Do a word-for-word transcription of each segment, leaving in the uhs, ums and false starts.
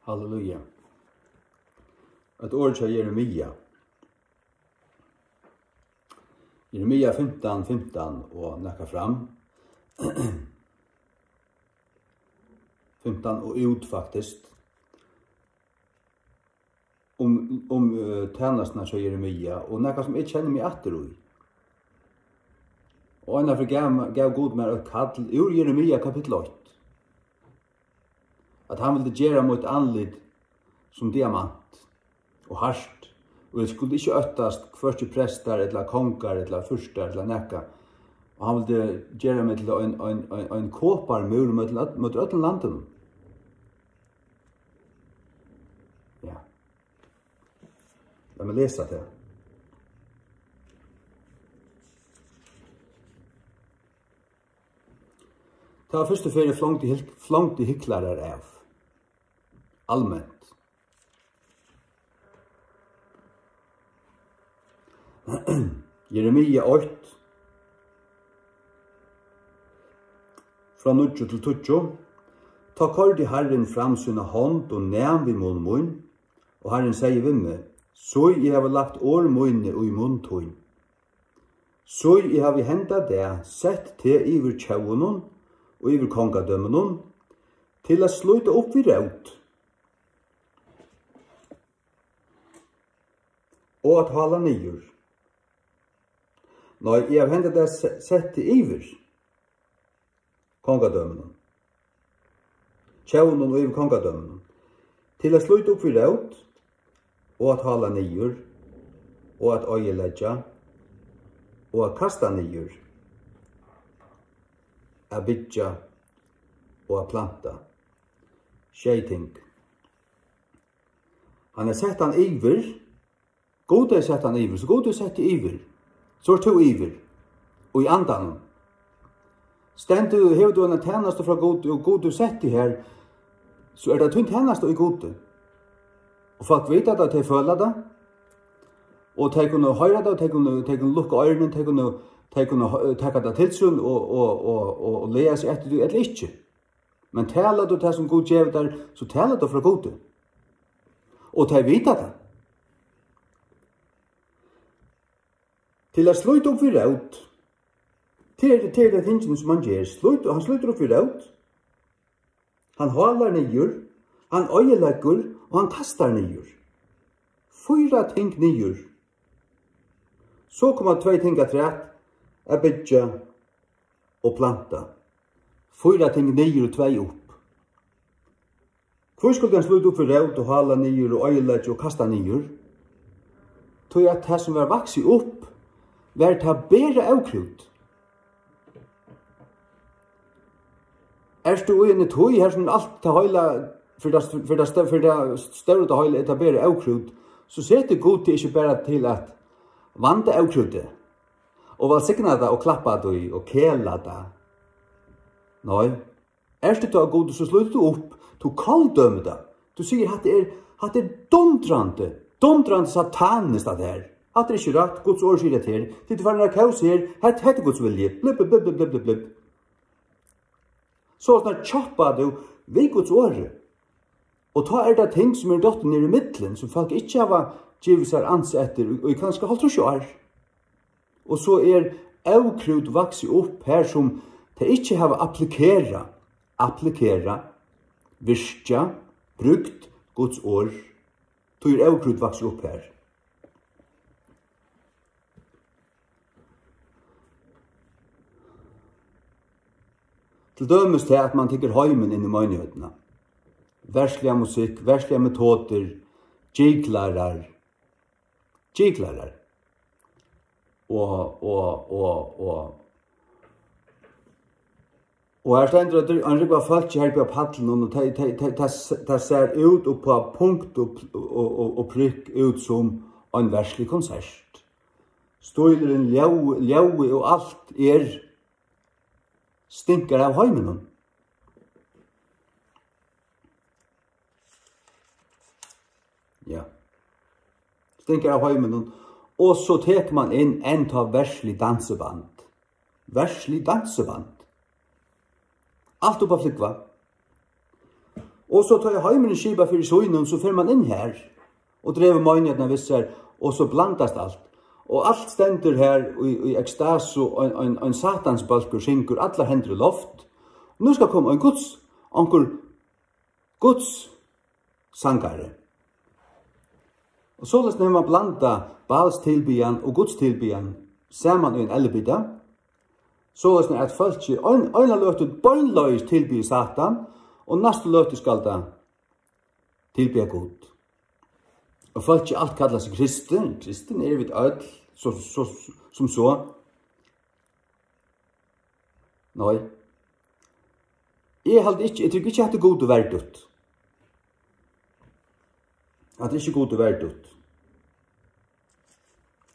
Halleluja. Eitt orð hjá Jeremia. Jeremia fimtan, fimtan og nakað fram. Fimtan og út, faktiskt. Um, um, eh, tænastuna hjá Jeremia, og nakað, sum eg kenni meg aftur í. Og einaferð gav, gav Gud mær eitt kall úr Jeremia, kapittul eitt, at hann vildi gera mítt andlit sum diamant og hart, og eg skuldi ikki óttast hvørki prestar ella kongar ella fyrsta ella nakað. Og hann vildi gera meg til ein, ein, ein, ein koparmúr móti øll-, móti øllum landinum. Ja. Lat meg lesa tað. Tað var fyrstu ferð, eg flongdi hil-, flongdi hyklarar av. Alment. Jeremia eitt, frá níggju til tíggju. Tá koyrdi Harrin fram sína hond og nam við munn mín, og Harrin segði við meg: Sý, eg havi lagt orð míni í munn tín. Sý, eg havi henda dag sett teg yvir tjóðunum og yvir kongadømunum, til at slíta upp við rót og at hála niður. Nei, eg havi henda dag se-, sett teg yvir kongadømunum, tjóðunum og yvir kongadømunum, til at slíta upp við rót, og at hála niður, og at oyðileggja, og at kasta niður, at byggja og at planta. Sjey ting. Hann hevur sett hann yvir, Gud hevur sett hann yvir, so Gud hevur sett teg yvir. So ert tú yvir. Og í andanum. Stendur, hevur tú eina tænastu frá Gud, og Gud hevur sett teg har, so er tað tín tænasta í Gudi. Og fólk vita tað, tey føla tað. Og tey kunnu hoyra tað, tey kunnu, tey kunnu lukka oyruni, tey kunnu, tey kunnu ho-, taka tað til sín og, og, og, og, og laga seg eftir tí, ella ikki. Men talar tú tað, sum Gud gevur tær, so talar tú frá Gudi. Og tey vita tað. Til at slíta upp við rót. Tað er, tað er tað tingini, sum hann ger. Slít-, hann slítur upp við rót. Hann hálar niður. Hann oyðileggur og hann kastar niður. Fýra ting niður. So koma tvey ting afturat, at byggja og planta. Fýra ting niður og tvey upp. Hví skuldi hann slíta upp við rót og hála niður og oyðileggja og kasta niður? Tí at tað, sum var vaksið upp, var tað bara ókrút. Ert tú í eini tíð, har sum alt tað heila, fyri tað st-, fyri tað st-, fyri tað stóra tað heila, er tað bara ókrút, so setur Gud teg ikki bara til at vanda ókrútið og vælsigna tað og klappa tí og kela tað. Nei. Ert tú tá Gud, so slítur tú upp, tú koldømir tað. Tú sigur: Hatta er, hatta er dundrandi, dundrandi sataniskt, hatta her. Hatta er ikki rætt, Guds orð sigur hetta her. Tit eru farin at kósa her, hetta, hetta er Guds vilji. Blib, blib, blib. So snart tjoppa tú við Guds orði. Og tá er tað ting, sum eru dottin niður í millum, sum fólk ikki hava givið sær ans eftir í, í kanska hálvtrýss ár. Og so er ókrút vaksið upp her, sum tey ikki hava applikerat, applikerat, virkjað, brúkt Guds orð. Tí er ókrút vaksið upp her. Til dømis tað, at mann tekur heimin inn í meinighetina. Verðsliga musikk, verðsligar metodir, gyklarar, gyklarar. Og, og, og, og, og her stendur, at ein rúgva fólki her uppi á pallinum, og tað, tað, tað, tað, tað sær út upp á punkt og, og, og, og prikk út sum ein verðslig konsert. Stílurin, ljóð-, ljóðið og alt er, stinkar av heiminum. Ja. Stinkar av heiminum. Og so tekur mann inn enntá verðslig dansiband. Verðslig dansiband. Alt upp at flúgva. Og so tá ið heimurin skipar fyri sínum, so fer mann inn har og dregur meinighetina við sær, og so blandast alt. Og alt stendur har í, í ekstasu, ein, ein, ein satansbólkur syngur, allar hendur í loft. Nú skal koma ein Guds, onkur Guds sangari. Og soleiðis hevur mann blandað Baals tilbiðjan og Guds tilbiðjan saman í ein ellibita, soleiðis at fólkið ein, eina løtu beinleiðis tilbiður Satan, og næstu løtu skal tað tilbiðja Gud. Og fólkið alt kallar seg kristin, kristin eru vit øll, so, so, sum so. Nei. Eg haldi ikki, eg trúgvi ikki, at Gud er verdigt. At ikki Gud er verdigt.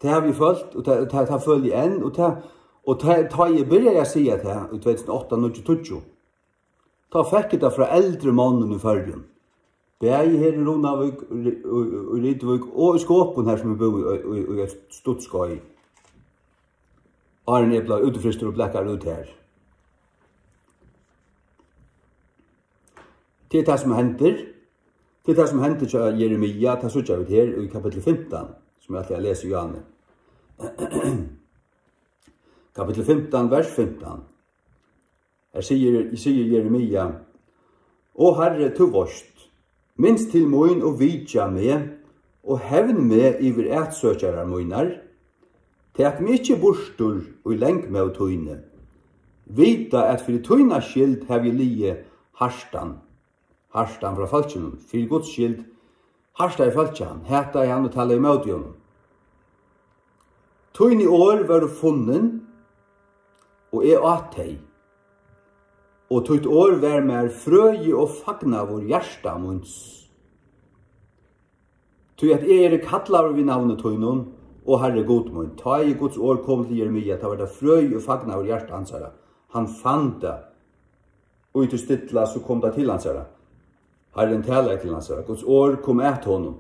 Tað havi eg følt, og tað, tað, tað føli eg enn, og tað, og tað, tá eg byrjaði at siga tað í tvey túsund og átta, níggju, tíggju, tá fekk eg tað frá eldri monnum í Føroyum. Bæði her í Runavík, í, í, í Rituvík og í Skopun, har sum eg búði í, í, í eitt stutt skeið. Áðrenn eg bleiv útfrystur og blakaður út her. Tað er tað, sum hendir. Tað er tað, sum hendir hjá Jeremia. Tað síggja vit her í kapitli fimtan, sum eg ætli at lesa í áðni. Kapitli fimtan, vers fimtan. Her sigur, sigur Jeremia: "Ó Harri, tú veitst, minst til mín og vitja meg, og hevn meg yvir atsøkjarar mínar. Tak meg ikki burtur í langmóð tíni. Vita, at fyri tína skyld havi eg liðið hartan." Hartan frá fólkinum, fyri Guds skyld hartaði fólkið hann, hataði hann og talaði ímóti honum. Tíni orð vóru funnin, og eg át tey, og títt orð var mær frøði og fagnaður hjarta míns. Tí at eg eri kallaður við navni tínum, og Harri Gud mín. Tá ið Guds orð kom til Jeremia, tá var tað frøði og fagnaður hjarta hansara. Hann fann tað, og í tí stilla, so kom tað til hansara. Harrin talaði til hansara. Guds orð kom at honum.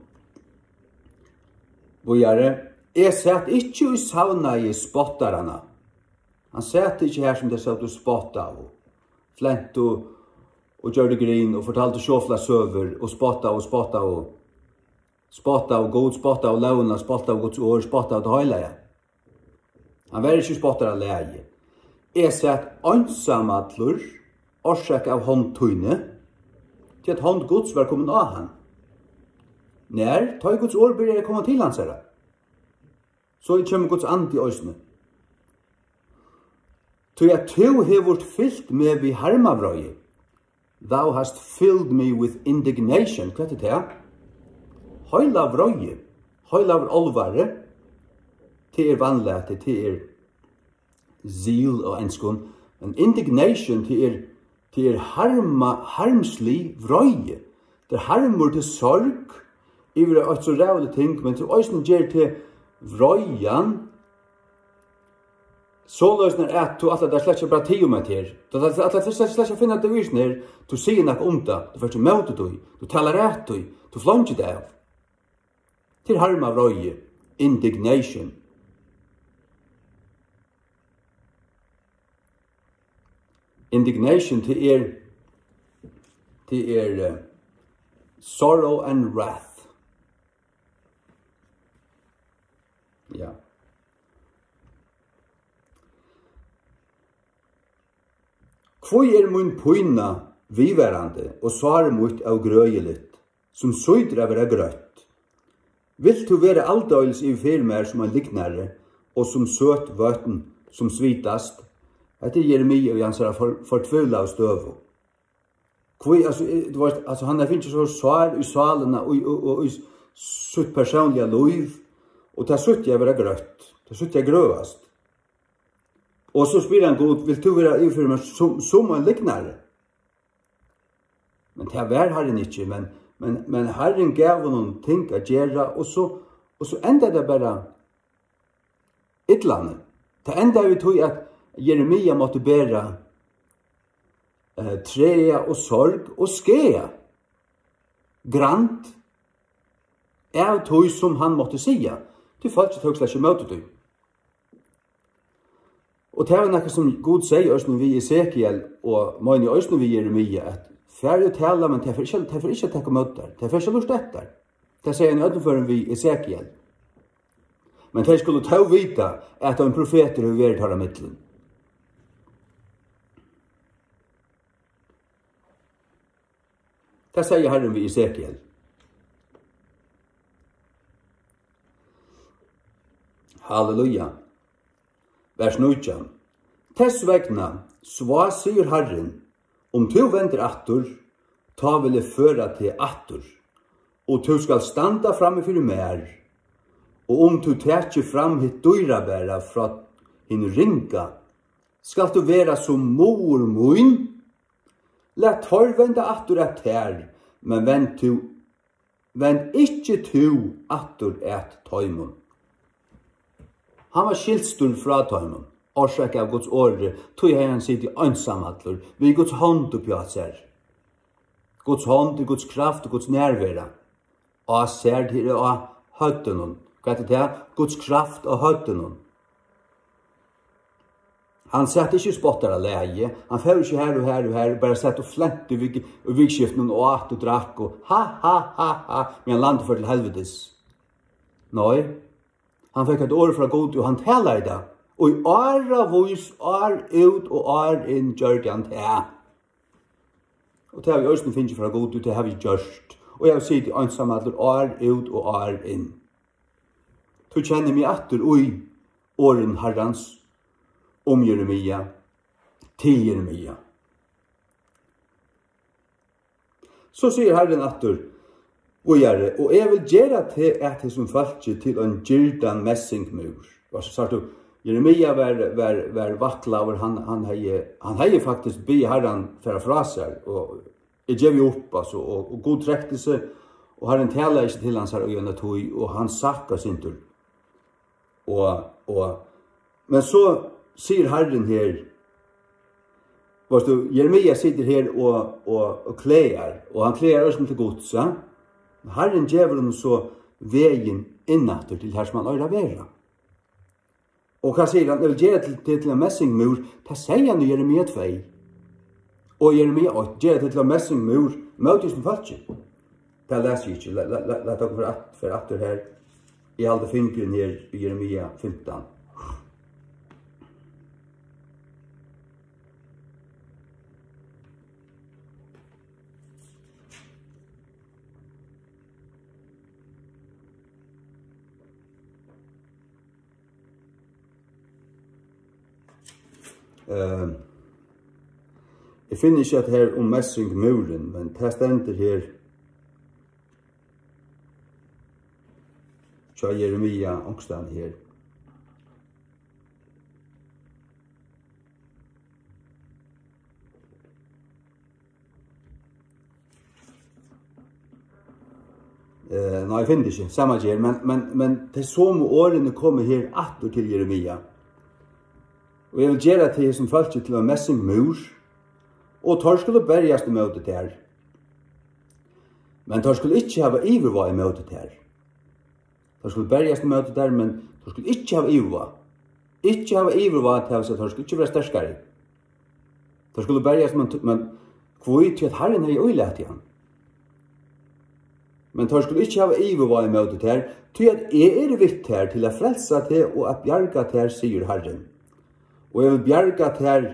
Víðari: "Eg sat ikki í savnaði spottaranna." Hann sat ikki har, sum tey sótu og spottaðu, flentu og gjørdu grin og fortaldu sjofla søgur og spottaðu og spottaðu. Spottaðu Gud, spottaðu lógina, spottaðu Guds orð, spottaðu tað heilaga. Hann var ikki í spottaralagi. "Eg sat einsamallur, orsakað av hond tíni, tí at hond Guds var komin á hann." Nær, tá ið Guds orð byrjaði at koma til hansara, so kemur Guds andi eisini. "Tí at tú hevur fylt meg við harmavreiði." "Thou hast filled me with indignation." Hvat er tað? Heilagur vreiði, heilagur álvari. Tað er vanlati, tað er zeal á enskum. Men indignation, tað er, tað er harma, harmslig vreiði. Tað er harmur, tað er sorg yvir eitt so ræðuligt ting, men tú eisini ger teg vreiðan. Soleiðis er at tú ætlar tær slett ikki at bara tiga um hetta her. Tú ætlar, ætlar slett, slett ikki at finna teg í hesum her. Tú sigur nakað um tað. Tú fert ímóti tí. Tú talar at tí. Tú fleingir tað av. Tað er harmavreiði. Indignation. Indignation, tað er, tað er, eh, sorrow and wrath. Ja. Hví er mín pína viðvarandi og sár mítt ógrøðiligt, sum sýtur at vera grøtt? Vilt tú vera aldeilis yvir fyri mær sum ein lygnari, og sum søt vøtn, sum svitast? Hetta er Jeremia í hansara for-, fortvivlaðu støðu. Hví, altso, eh, tú veitst, altso, hann hevur fingið so sár í sálina og, og, og í sítt persónliga lív, og tað sýtur at vera grøtt, tað sýtur at grøðast. Og so spyr hann Gud: "Vilt tú vera yvir fyri mær sum, sum ein lygnari?" Men tað var Harrin ikki, men, men, men Harrin gav honum ting at gera, og so, og so endar tað bara illani. Tað endar við tí, at Jeremia mátti bera, eh, træða og sorg og skaða, grant, av tí, sum hann mátti siga, tí fólkið tók slett ikki ímóti tí. Og tað var nakað, sum Gud segði eisini við Esekiel, og meini eisini við Jeremia, at Far og tala, men tey fara ikki, tey fara ikki at taka ímóti tær. Tey fara ikki at lurta eftir tær. Tað segði hann í øllum førum við Esekiel. Men tey skulu tó vita, at ein profetur hevur verið teirra millum. Tað segði Harrin við Esekiel. Halleluja. Vers nítjan. Tess vegna, svá sigur Harrin, um tú vendir aftur, tá vil eg føra teg aftur, og tú skalt standa frammi fyri mær, og um tú takir fram hitt dýrabara frá hinum ringa, skalt tú vera sum muður mín. Lat teir venda aftur at tær, men vend tú, vend ikki tú aftur at teimum. Hann var skilstur frá teimum, orsakað av Guds orði, tí hevði hann sitið einsamallur við Guds hond uppi á sær. Guds hond er Guds kraft og Guds nærvera. Á sær, tað er á høvdinum. Hvat er tað? Guds kraft á høvdinum. Hann sat ikki í spottaralagi, hann fór ikki har og har og har, bara sat og flenti í vik-, í vikuskiftinum og át og drakk og ha, ha, ha, ha, meðan landið fór til helvitis. Nei, hann fekk eitt orð frá Gudi og hann talaði tað. Og í áravís, ár út og ár inn, gjørdi hann tað. Og tað havi eg eisini fingið frá Gudi, tað havi eg gjørt. Og eg havi sitið einsamallur ár út og ár inn. Tú kennir meg aftur í orðum Harrans um Jeremia, til Jeremia. So sigur Harrin aftur víðari, og eg vil gera teg at hesum fólki til ein girdan messingmúr. Og so sært tú, Jeremia var, var, var vaklaður, hann, hann hevði, hann hevði faktiskt biðið Harran fara frá sær, og eg gevi upp, altso, og, og Gud trekti seg, og Harrin talaði ikki til hansara í eina tíð, og hann sakk eitt sindur. Og, og, men so sigur Harrin her, veitst tú, Jeremia situr her og, og, og klagar, og hann klagar eisini til Guds, ja? Harrin gevur honum so vegin inn aftur til har, sum hann eigur at vera. Og hvat sigur hann? Eg vil gera teg til, til, til ein messingmúr. Tað segði hann í Jeremia tvey. Og Jeremia eitt, gera teg til ein messingmúr móti hesum fólki. Tað las eg ikki. La, la, la, lat okkum fara at-, fara aftur her. Eg haldi fingurin her í Jeremia fimtan. Eh, eg finni ikki hetta her um messingmúrin, men tað stendur her hjá Jeremia onkustaðni her. Eh, nei, eg finni tað ikki, sama ger, men, men, men tey somu orðini koma her aftur til Jeremia. Og eg vil gera teg, hesum fólki, til ein messingmúr, og teir skulu berjast ímóti tær. Men teir skulu ikki hava yvirvág ímóti tær. Teir skulu berjast ímóti tær, men teir skulu ikki hava yvirvág. Ikki hava yvirvág, tað vil siga, teir skulu ikki vera sterkari. Teir skulu berjast, men, men hví? Tí at Harrin hevði ílatið hann. Men teir skulu ikki hava yvirvág ímóti tær, tí at eg eri við tær til at frelsa teg og at bjarga tær, sigur Harrin. Og eg vil bjarga tær,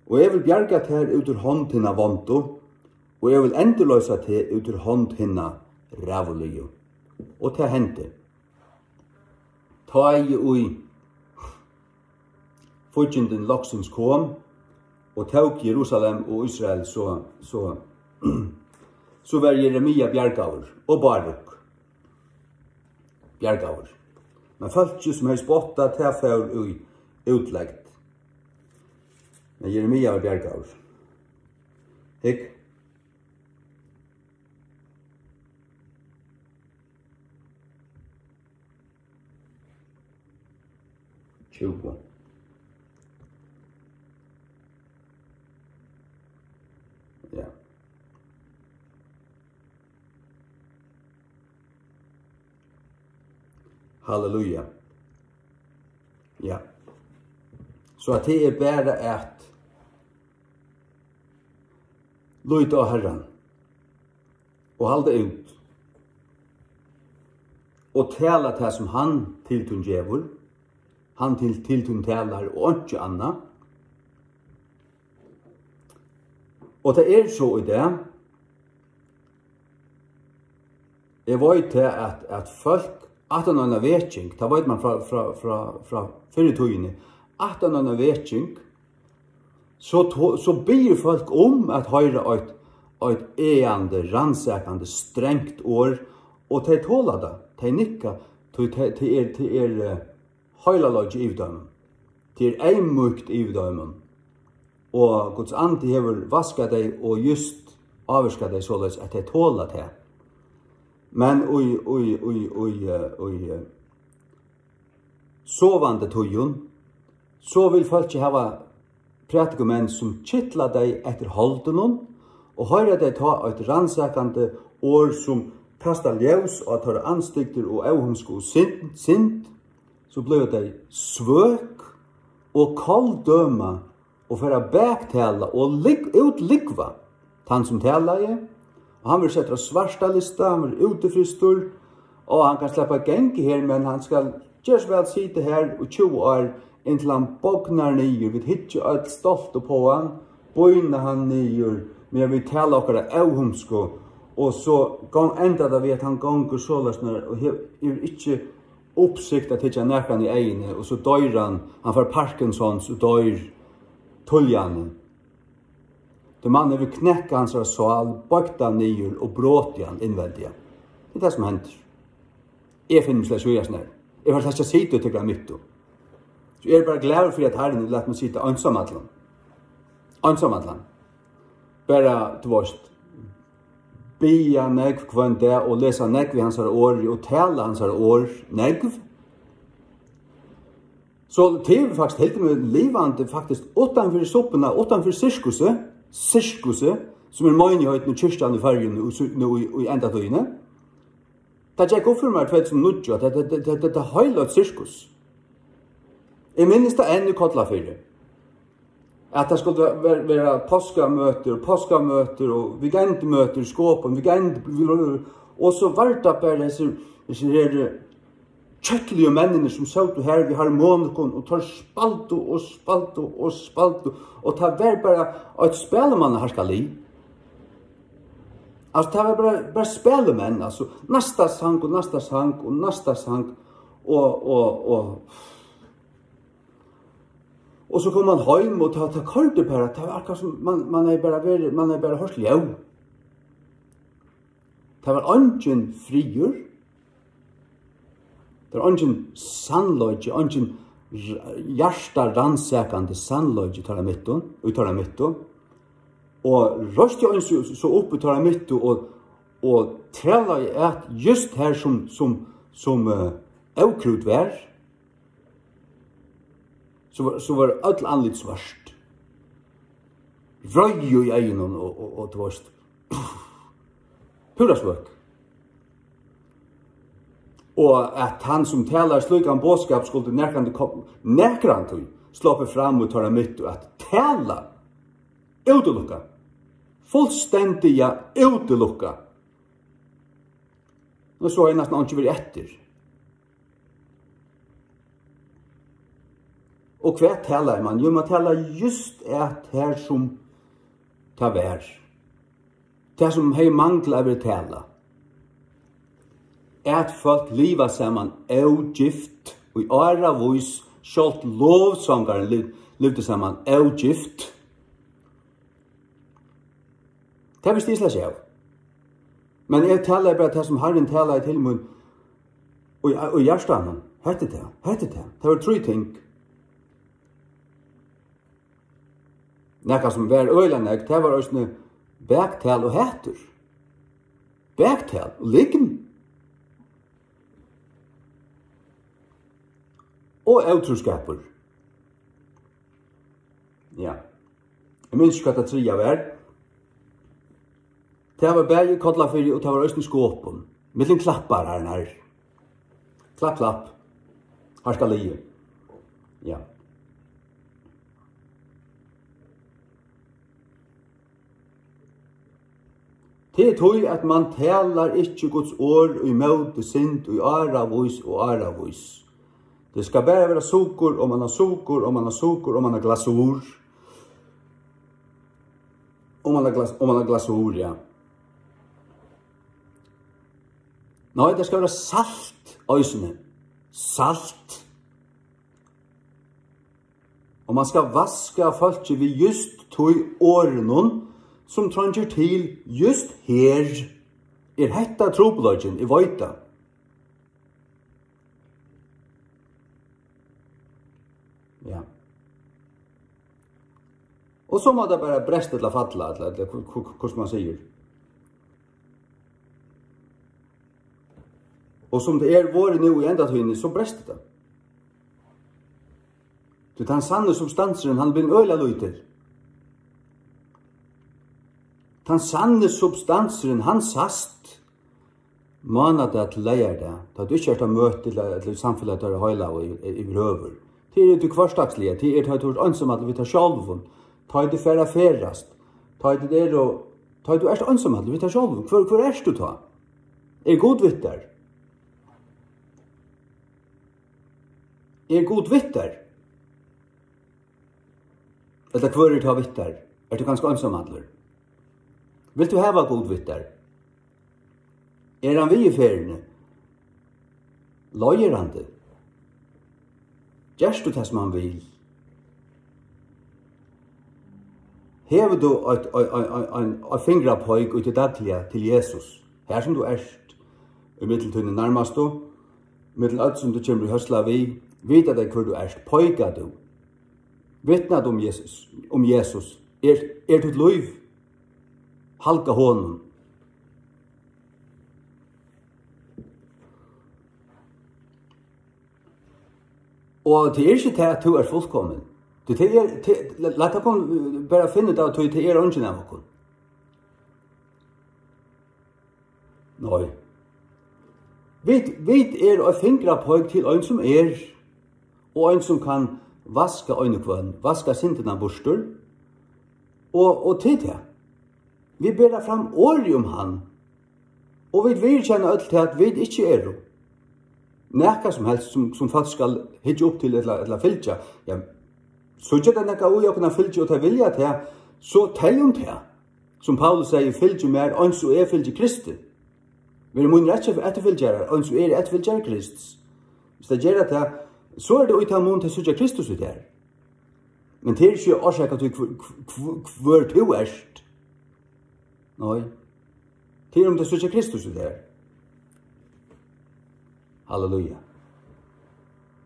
og eg vil bjarga tær út úr hond hinna vondu, og eg vil endurloysa teg út úr hond hinna ræðuligu. Og tað hendi. Tá ið fíggindin loksins kom og tók Jerusalem og Ísrael, so, so, so var Jeremia bjargaður og Baruk bjargaður. Men fólkið, sum hevði spottað, tað fór í útlegd. Men Jeremia var bjargaður. Hygg. Tjúgu. Ja. Halleluja. Ja. So at tað er bara at Lít á Harran og halda út og tala tað, sum hann til tín gevur, hann til, til tín talar og einki annað. Og tað er so í dag, eg veit tað, at, at fólk, aftan á eina veking, tað veit man frá, frá, frá, frá fyrru tíðini, aftan á eina veking, so to-, so biður fólk um at hoyra eitt, eitt egandi, rannsakandi, strangt orð, og tey tola tað, tey nikka, tí tað, tað er, tað er, eh, heilagleiki yvir teimum. Tað er eyðmýkt yvir teimum. Og Guds andi hevur vaskað tey og júst ávirkað tey soleiðis, at tey tola tað. Men í, í, í, í, eh, í, eh, sovandi tíðum, so vil fólkið hava prædikumenn, sum kitla tey eftir holdinum, og hoyra tey tá eitt rannsakandi orð, sum kastar ljós á teirra andstygdir og óhumsku og synd, synd, so blíva tey svøk og koldøma og fara at baktala og lig-, útlúgva tann, sum talaði, og hann verður settur á svarta lista, hann verður útifrystur, og hann kann sleppa at ganga her, men hann skal ger so væl sita her í tjúgu ár, inntil hann bognar niður. Vit hyggja øll stolt upp á hann, bína hann niður, meðan vit tala okkara óhumsku, og so gong-, endar tað við, at hann gongur soleiðis nær og hevur, hevur ikki uppsikt at hyggja nakran í eyguni, og so doyr hann, hann fær Parkinsons og doyr tíðliga. Tí mann hevur knekkað hansara sál, boygt hann niður og brotið hann innvendiga. Tað er tað, sum hendir. Eg finni meg slett síðast nær. Eg fari slett ikki at sita í tykkara midtu. So eg eri bara glaður fyri, at Harrin læt meg sita einsamallan. Einsamallan. Bara, tú veist, biðja nógv hvønn dag og lesa nógv í hansara orði og tala hansara orð nógv. So tað hevur faktiskt hildið meg livandi, faktiskt, uttan fyri suppuna, uttan fyri sirkusið, sirkusið, sum er meinigheitin og kirkjan í Føroyum nú, nú í, í endatíðini. Tað gekk upp fyri mær tvey túsund og níggju, at hetta, hetta, hetta, hetta er heilt eitt sirkus. Eg minnist tað enn í Kollafirði, at tað skuldi ver-, vera páskamøtur, páskamøtur og weekendmøtur í Skopun, weekend, og so var tað bara hesir, hesir her, eh, kjøtligu menninir, sum sótu har við harmonikum, og teir spældu og spældu og spældu, og tað var bara eitt spælimannaharkalið. Altso, tað var bara, bara spælimenn, altso, næsta sang og næsta sang og næsta sang, og, og, og, og so kom man heim, og tað, tað koyrdi bara, tað var akkurát sum man, man hevði bara verið, man hevði bara hoyrt ljóð. Tað var eingin friður. Tað var eingin sannleiki, eingin r-, hjartarannsakandi sannleiki í teirra midtu, í teirra midtu. Og reisti ein so, so upp í teirra midtu og, og talaði at júst har sum, sum, sum, eh, ókrút var. So var, so var øll andlit svørt. Reiði í eygunum og, og, og, tú veist, púra svøk. Og at hann, sum talar slíkan boðskap, skuldi nakrantíð kom-, nakrantíð sloppið fram í teirra midtu at tala, útilukka. Fullstendiga útilukka. Og so hevði næstan einki verið eftir. Og hvat talaði mann? Jú, mann talaði júst at har sum tað var. Tað sum hevði manglað at verið talað. At fólk liva saman ógift í áravís, sjálvt lovsangarin liv-, livdi saman ógift. Tað visti eg slett ikki av. Men eg talaði bara tað, sum Harrin talaði til mín í, í hjartanum. Hetta er tað, hetta er tað. Tað vóru trý ting. Nakað, sum var øgiliga nógv, tað var eisini baktal og hatur. Baktal og lygn. Og ótrúskapur. Ja. Eg minnist ikki, hvat tað triðja var. Tað var bæði í Kollafirði, og tað var eisini í Skopun. Millum klappararnar. Klapp, klapp. Harðkað liðið. Ja. Tað er tí, at mann talar ikki Guds orð ímóti synd í áravís og áravís. Tað skal bara vera sukur, og manna sukur, og manna sukur, og manna glasur. Og manna glas-, og manna glasur, ja. Nei, tað skal vera salt eisini. Salt. Og mann skal vaska fólkið við júst tí orðinum, sum treingir til júst her. Er hetta trupulleikin? Eg veit tað. Ja. Og so má tað bara bresta ella falla, ella, ella hvu-, hvu-, hvussu mann sigur. Og sum tað er vorðið nú í endatíðini, so brestur tað. Tí tann sanni substansurin, hann er blivin øgiliga lítil. Tann sanni substansurin, hann sæst mánadag til leygardag, tá tú ikki ert á møti ella, ella í samfelagi teirra heilagu y-, y-, yvirhøvur. Tað er tú hvørsdagsliga, tað er tá tú ert einsamallur við tær sjálvum, tá ið tú fer at ferðast, tá ið tú er og, tá ið tú ert einsamallur við tær sjálvum. Hvør, hvør ert tú tá? Er Gud við tær? Er Gud við tær? Ella hvør er tá við tær? Ert tú kanska einsamallur? Vilt tú hava Gud við tær? Er hann við í ferðini? Leiðir hann teg? Gert tú tað, sum hann vil? Hevur tú eitt, ein, ein, ein, ein, ein fingrapeik í tí dagliga til Jesus, har sum tú ert, ímillum tíni nærmastu, millum øll, sum tú kemur í høsla við, vita tey, hvør tú ert, peika tú? Vitna um Jesus, um Jesus. Er, er títt lív halgað honum? Og tað er ikki tað, at tú ert fullkomin. Tí tað er, tað, lat okkum bara finna út av tí, tað er eingin av okkum. Nei. Vit, vit eru eitt fingrapeik til ein sum er, og ein sum kann vaska ein og hvønn, vaska syndirnar burtur, og, og til tað. Vit bera fram orðið um hann, og vit viðurkenna øll tað, at vit ikki eru nakað sum helst, sum, sum fólk skal hyggja upp til ella, ella fylgja. Ja, síggja tey nakað í okkum at fylgja, og tey vilja tað, so tey um tað. Sum Paulus segði, "Fylgið mær, eins og eg fylgi Kristi. Verið mínir eftir-, eftirfylgjarar, eins og eg eri eftirfylgjari Krists." Hvis tey gera tað, so er tað í tann mun, tey síggja Kristus í tær. Men tað er ikki orsakað tí, hv-, hv-, hv-, hvør tú ert. Nei. Tað er, um tey síggja Kristus í tær. Halleluja.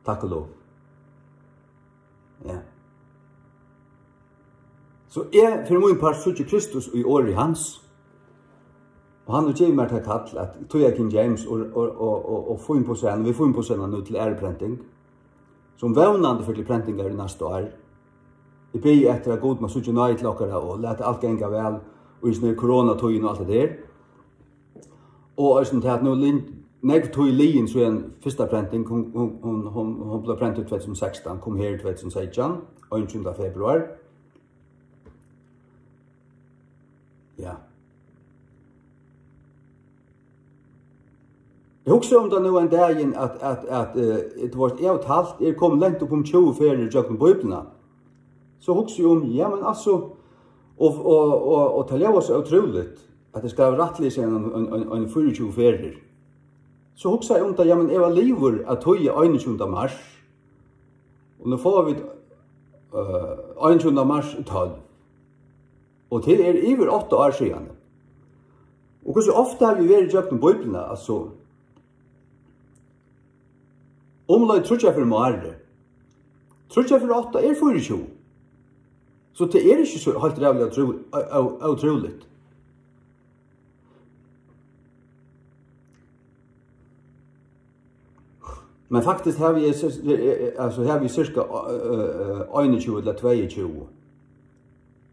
Takk og lov. Ja. So eg, fyri mín part, síggi Kristus í orði hans. Og hann hevur givið mær tað kall at týða King James og, og, og, og, og fínpussa hann, við fínpussa hann nú til æruprenting, sum vónandi fer til prentingar í næsta ár. Eg biði eftir, at Gud má síggja náði til okkara og lata alt ganga væl í hesum her koronatíðini og alt tað der. Og eisini tað, at nú lin-, nógv tíð liðin síðan fyrsta prenting, hon, hon, hon, hon, hon bleiv prentað í tvey túsund og sekstan, kom her í tvey túsund og seytjan, einogtjúgunda februar. Ja. Eg hugsi um tað nú ein dagin, at, at, at, eh, tú veitst, eg og talt, eg kom langt upp um tjúgu ferðir gjøgnum Bíbliuna. So hugsi eg um, ja, men altso, og, og, og, og tað ljóðar so ótrúligt, at eg skal rættliga siga ein, ein, ein, ein fýraogtjúgu ferðir. So hugsi eg um tað, ja, men eg var liðugur at týða einogtjúgunda mars, og nú fáa vit, eh, einogtjúgunda mars tólv. Og tað er yvir átta ár síðani. Og hvussu ofta havi eg verið gjøgnum Bíbliuna, altso, umleið tríggjar ferðir um árið. Tríggjar ferðir átta er fýraogtjúgu. So tað er ikki so heilt ræðuliga ótrú-, ó-, ó-, ótrúligt. Men faktiskt havi eg sis-, eh, eh, altso, havi eg cirka, eh, eh, einogtjúgu ella tveyogtjúgu.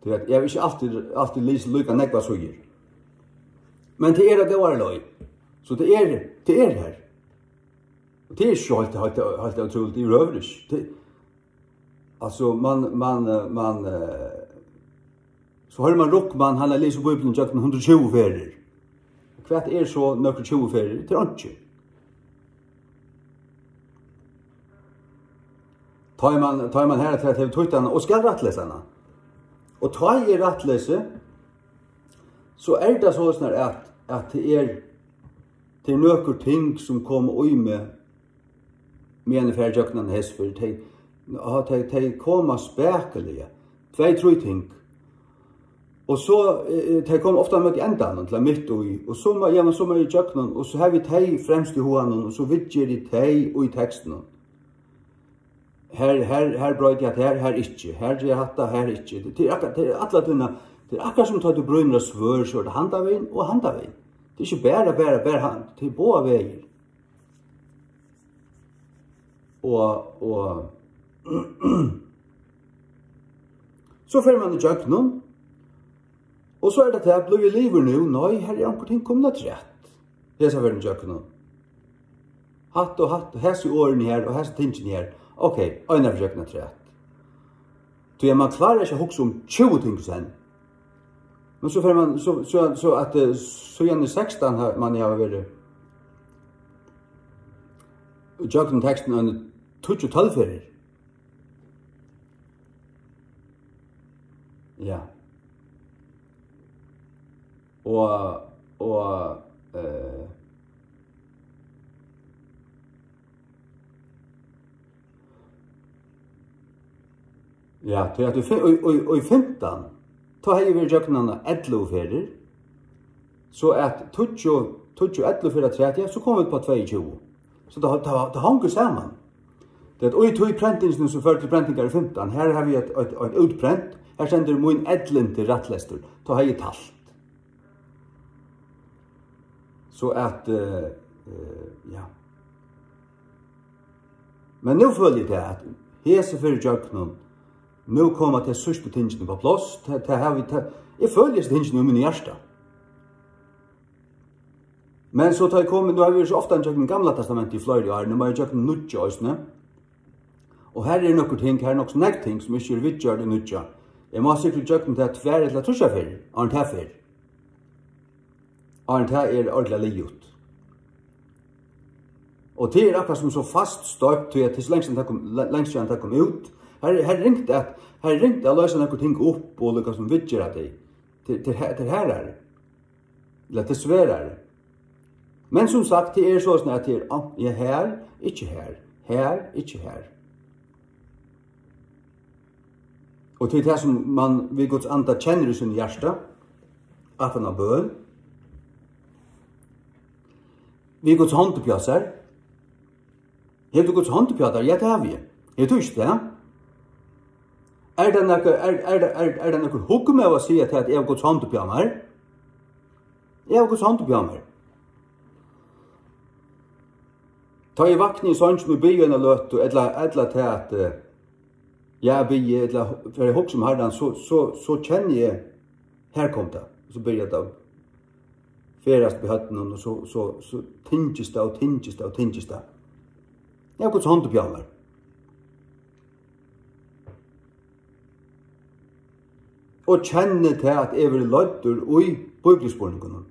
Tí at eg havi ikki altíð, altíð lisið líka nógvar síður. Men tað er á góðari leið. So tað er, tað er har. Og tað er ikki heilt, heilt, heilt ótrúligt yvirhøvur ikki. Tað, altso, man, man, eh, man, eh, so hoyrir man Ruckmann, hann hevur lisið Bíbliuna gjøgnum hundrað og tjúgu ferðir. Hvat er so nøkur tjúgu ferðir? Tað er einki. Tá ið mann, tá ið mann harafturat hevur týtt hana og skal rættlesa hana. Og tá eg rættlesi, so er tað soleiðis, at, at tað er, tað er nøkur ting, sum koma í meg, meðan eg fari ígjøgnum hesi ferð. Tey, á, tey, tey koma spakuliga. Tvey, trý ting. Og so, eh, eh, tey koma ofta móti endanum, til mitt í, og so má, ja, men so má eg ígjøgnum, og so havi eg tey fremst í huganum, og so viðgeri eg tey í tekstinum. Her, her, her broyti eg hatta, her, her ikki. Her geri eg hatta, her ikki. Tað er akkurát, tað er alla tíðina, tað er akkurát sum tá tú brýnir á svørð, so er tað handan vegin og handan vegin. Tað er ikki bara, bara, bara hann, tað er báðar vegir. Og, og so fer mann ígjøgnum, og so er tað tað, blívi eg liðugur nú? Nei, her er onkur ting komin afturat. Hesa ferðina ígjøgnum. Hatt og hatt, hesi orðini her, og hesi tingini her. Ok, eina ferð ígjøgnum afturat. Tí at mann klárar ikki at hugsa um tjúgu ting í senn. Men so fer mann, so, so, so at, eh, síðan í sekstan har, mann hava verið ígjøgnum tekstin eini tíggju, tólv ferðir. Ja. Og, og, eh, ja, tí at í fi-, í, í, í fimtan, tá hevði eg verið gjøgnum hana ellivu ferðir, so at tíggju, tíggju, ellivu ferðir afturat, ja, so komu vit upp á tveyogtjúgu. So tað, tað, tað hongur saman. Tað er í tí prentingini, sum førdi til prentingar í fimtan, har havi eg eitt, eitt, eitt útprent, har stendur mín ellivti rættlestur, tá hevði eg talt. So at, eh, eh, ja. Men nú føli eg tað, at hesi ferð ígjøgnum, nú koma tey síðstu tingini upp á pláss, tað, tað havi, tað, eg føli hesi tingini í mínum hjarta. Men so tá eg komi, nú havi eg verið so ofta ígjøgnum Gamla Testamentið í fleiri ár, nú má eg ígjøgnum Nýggja eisini. Og har eru nøkur ting, har eru nokk so nógv ting, sum ikki eru viðgjørd í Nýggja. Eg má sikkurt ígjøgnum tað tvær ella tríggjar ferðir, áðrenn tað fer. Áðrenn tað er ordiliga liðugt. Og tað er akkurát sum so fast stoypt, tí at tað er so langt síðan tað kom, le-, langt síðan tað kom út. Har er, har er ringt at, har er ringt at loysa nøkur ting upp og líka sum viðgera tey. Tað, tað er her, tað er harðari. Ella tað er sværari. Men sum sagt, tað er soleiðis, at tað er an-, ja, her, ikki her, her, ikki her. Og tað er tað, sum mann við Guds anda kennir í sínum hjarta, aftan á bøn. Við Guds hond uppi á sær. Hevur tú Guds hond uppi á tær? Ja, tað havi eg. Hevur tú ikki tað? Er tað nakar, er, er, er, er tað nakar hugmaður at siga tað, at eg havi Guds hond uppi á mær? Eg havi Guds hond uppi á mær. Tá eg vakni í songini og biði eina løtu, ella, ella tað at, eh, ja, biði, ella fari at hugsa um Harran, so, so, so kenni eg, her kom tað. So byrjar tað at ferðast við høvdinum, og so, so, so tyngist tað og tyngist tað og tyngist tað. Eg havi Guds hond uppi á mær. Og kenni tað, at eg verði leiddur í bíbliuspurningunum.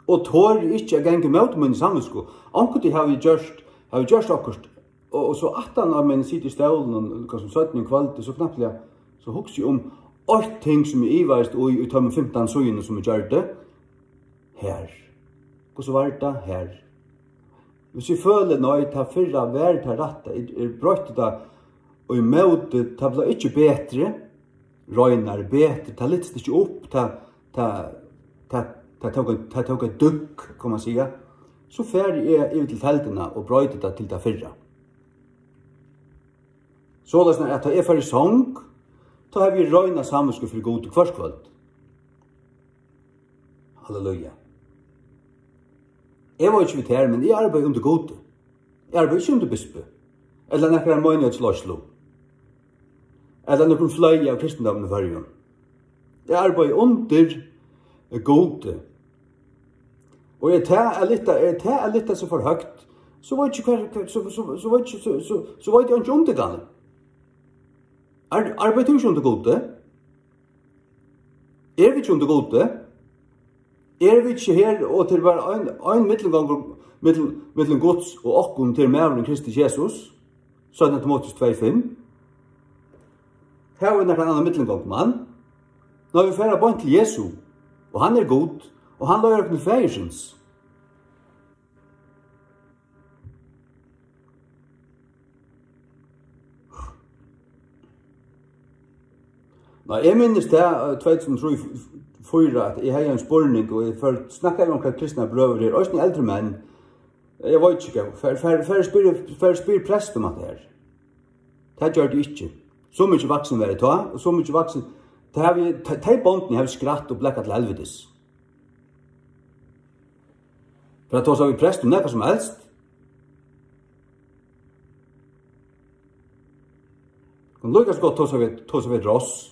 Og tori ikki at ganga ímóti míni samvitsku. Onkuntíð havi eg gjørt, havi eg gjørt okkurt, og, og so aftan á, men siti í stólinum, kanska seinni um kvøldið, so knappliga, so hugsi eg um eitt ting, sum eg ivaðist í, í teimum fimtan síðunum, sum eg gjørdi. Her. Hvussu var tað her? Hvis eg føli, nei, tað fyrra var tað rætta, eg, eg broytti tað, og ímóti, tað bleiv ikki betri, reinari, betri, tað lyftist ikki upp, tað, tað, tað, tað tók ein, tað tók ein dúgv, kann man siga. So fari eg yvir til telduna og broyti tað til tað fyrra. Soleiðis at tá eg fari í song, tá havi eg reina samvitsku fyri Gudi hvørt kvøld. Halleluja. Eg veit ikki við tær, men eg arbeiði undir Gudi. Eg arbeiði ikki undir bispi. Ella nakrari meinigheitsleiðslu. Ella nøkrum fleyga av kristindóminum í Føroyum. Eg arbeiði undir Gudi. Og er tað at lyfta, er tað at lyfta seg for høgt, so veit ikki hvar, hvar, so, so, so veit ikki, so, so, so veit eg einki um tað, Galli. Ar-, arbeiðir tú ikki undir Gudi? Eru vit ikki undir Gudi? Eru vit ikki her, og til bara ein, ein millumgongur millum, millum Guds og okkum, til maðurin Kristus Jesus, seinna Timoteus tvey fimm? Har er nakran annan millumgongumann. Nei, vit fara beint til Jesu, og hann er Gud, og hann leiðir okkum til Faðirsins. Nei, eg minnist tað, eh, tvey túsund og trý, fýra, at eg hevði ein spurning, og eg fór, snakkaði við onkrar kristnar brøður her, eisini eldri menn. Eg veit ikki hvat, far, far, far, spyr, far, spyr prest um hatta her. Tað gjørdi eg ikki. So mikið vaksin var eg tá, og so mikið vaksin, tað havi eg, tey, tey bondini havi eg skrætt og blekkað til helvitis. Fyri at tosa við prest um nakað sum helst. Kunnu líka so gott tosa við, tosa við ross.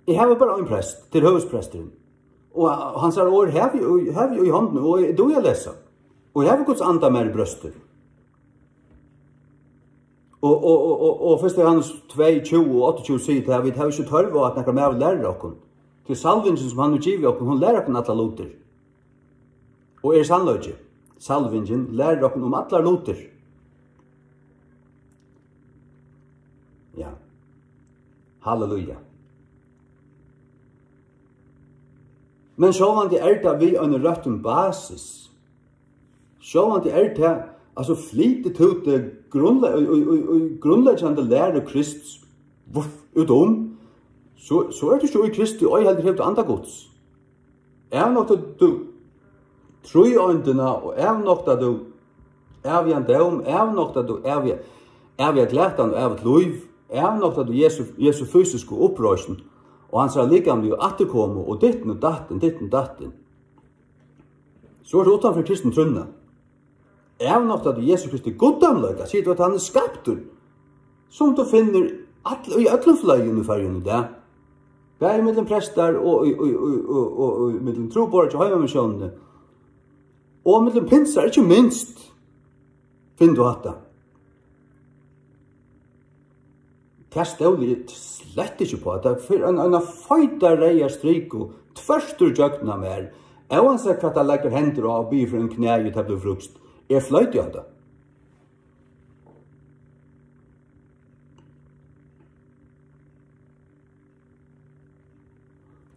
Eg havi bara ein prest, tað er høvuðspresturin. Og hansara orð havi eg í, havi eg í hondini, og eg dugi at lesa. Og eg havi Guds anda mær í brjósti. Og, og, og, og, og fyrsta Jóhannes tvey, tjúgu og áttaogtjúgu sigur tað, at vit hava ikki tørv á, at nakar maður lærir okkum. Tí salvingin, sum hann hevur givið okkum, hon lærir okkum allar lutir. Og er sannleiki. Salvingin lærir okkum um allar lutir. Ja. Halleluja. Men sjálvandi er tað við einum røttum basis. Sjálvandi er tað, altso, flytur tú teg grundle-, í, í, í, í grundleggjandi læru Krists, vuff, út um, so, so ert tú ikki í Kristi, og ei heldur hevur tú anda Guds. Avnoktar tú tríeindina, og avnoktar tú ævigan dóm, avnoktar tú æviga, æviga glatan og ævigt lív, avnoktar tú Jesu, Jesu fysisku uppreisn og hansara likamligu afturkomu og ditten og datten, ditten og datten. So ert tú uttan fyri kristnu trúnna. Avnoktar tú Jesu Kristi guddómleika, sigur tú at hann er skaptur, sum tú finnur all, í øllum fløgum í Føroyum í dag. Bæði millum prestar og í, í, í, og, og, og millum trúboðar hjá Heimamissiónini. Og millum pinsar, ikki minst, finnur tú hatta. Tað stóli eg slett ikki uppá. Tað fer ein, eina feita reyða striku tvørtur gjøgnum mær. Óansæð hvat tað leggur hendur á og biður fyri ein knæi, tað blívur frískt. Eg floyti á tað.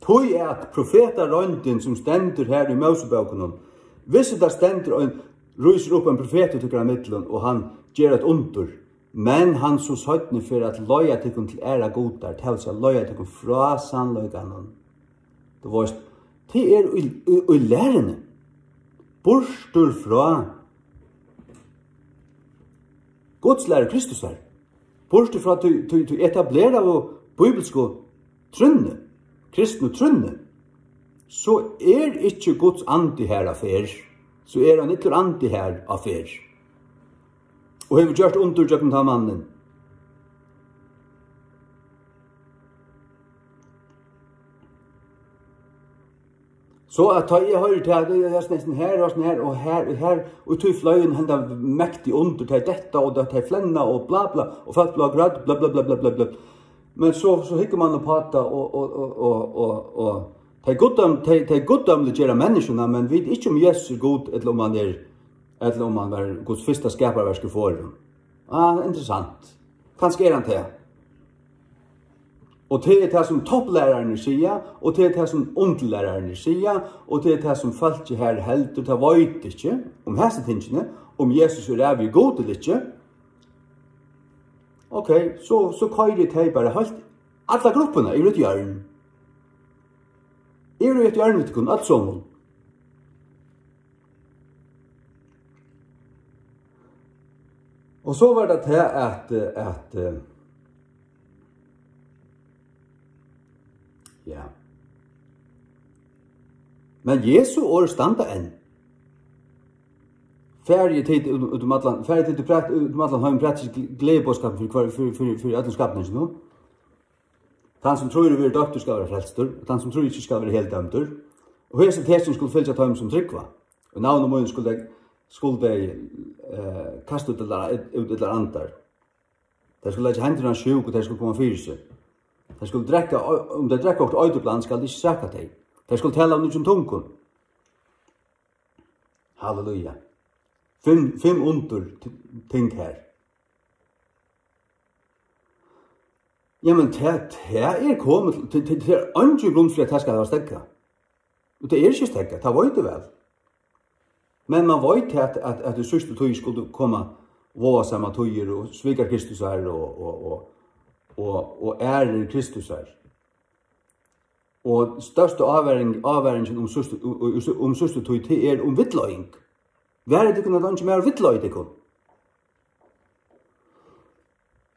Tí at profetaroyndin, sum stendur her í Mósebókunum, viss tað stendur ein, rísur upp ein profetur í tykkara millum, og hann ger eitt undur, men hann so seinni fer at leiða tykkum til aðrar gudar, tað vil siga, leiða tykkum frá sannleikanum. Tú veist, tað er í, í, í læruni, burtur frá Guds læru Kristusar. Burtur frá tí, tí, tí etableraðu bíbilsku trúnni, kristnu trúnni, so er ikki Guds andi har á ferð, so er ein illur andi har á ferð. Og hevur gjørt undur gjøgnum tann mannin. So at tá eg hoyri tað, tað er næstan her og næstan her og her og her, og tí fløgin henda mektig undur, tey detta og tey flenna og bla bla, og fólk blíva grødd, bla bla bla bla bla bla. Men so, so hyggur man upp á tað, og, og, og, og, og, og tey guddóm-, tey, tey guddómliggera menniskjuna, men vita ikki um Jesus er Gud, ella um hann er, ella um hann var Guds fyrsta skaparverk í forðum. Ah, interessant. Kanska er hann tað. Og tað er tað, sum topplærararnir siga, og tað er tað, sum undirlærararnir siga, og tað er tað, sum fólkið her heldur, tað veit ikki um hasi tingini, um Jesus er ævigi Gud ella ikki. Ok, so, so koyri eg tey bara heilt, alla gruppuna yvir í eitt hjørn. Yvir í eitt hjørn við tykkum øll somul. Og so var tað tað at, at, eh, ja. Men Jesu orð standa enn. Farið tit út, út um allan, farið tit út, út um allan heim, prædikið gl-, gleðiboðskapin fyri hvør, fyri, fyri, fyri øllum skapninginum. Tann sum trýr og verður doyptur skal vera frelstur, og tann sum trýr ikki skal vera heldømdur. Og hesin tekin skulu fylgja teimum sum trúgva. Og í navni mínum skulu tey, skulu tey, eh, kasta út illar, út illar andar. Tey skulu leggja hendur á ein sjúk, og tey skulu koma fyri seg. Tey skulu drekka, um tey drekka okkurt eiturblanda, skal tað ikki saka tey. Tey skulu tala av nýggjum tungum. Halleluja. Fimm, fimm undur t-, ting her. Jamen, tað, tað er komið til, til, til, til er eingin grund fyri, at tað skal hava steðgað. Og tað er ikki steðgað, tað veit eg væl. Men man veit, at, at, at í síðstu tíð skuldu koma váðasama tíðir og svikar Kristus her og, og, og, og, og ærir Kristus her. Og størsta ávaring, ávaringin um síðstu, um, um, um síðstu tíð, tað er um villleiðing. Varið tykkum, at eingin maður villleiðir tykkum.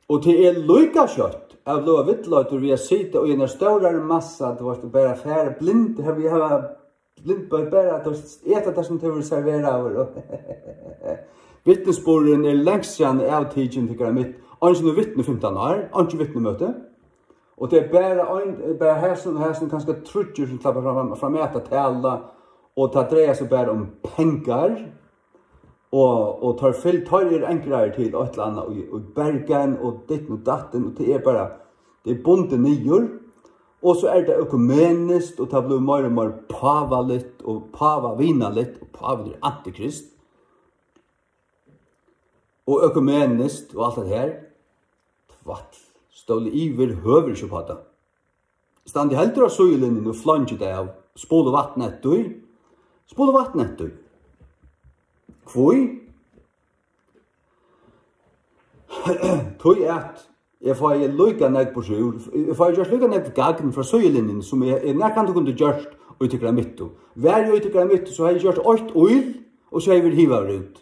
Og tað er líka skjótt at blíva villleiddur við at sita í einari stórari massa, tú veitst, og bara fara blind, har vit hava blind, bara, bara, tú veitst, eta tað, sum tú verður serveraður, og vitnisburðurin er langt síðan avtikin tykkara mitt. Eingin er vitni í fimtan ár, einki vitnimøti. Og tað er bara ein, bara hesin og hesin, kanska tríggir, sum sleppa fram, fram at tala, og tað dreiar seg bara um pengar, og, og teir fylg, teir eru ankraðir til eitt ella annað í, í Bergen, og ditten og datten, og tað er bara, tað er bundið niður, og so er tað økumeniskt, og tað blívur meira og meira pávaligt, og pávavinarligt, og pávin er antikrist, og økumeniskt, og alt det her. Tvætl, stóli yvirhøvur ikki upp á tað. Standi heldur á síðulinjuni og fleingið av. Spula vatn eftir. Spula vatn eftir. Hví? Tí at eg fái líka nógv burtur úr, eg fái gjørt líka nógv gagn frá síðulinjuni, sum eg, eg nakrantíð kundi gjørt í tykkara midtu. Var eg í tykkara midtu, so hevði eg gjørt eitt ól, og so hevði eg verið hivaður út.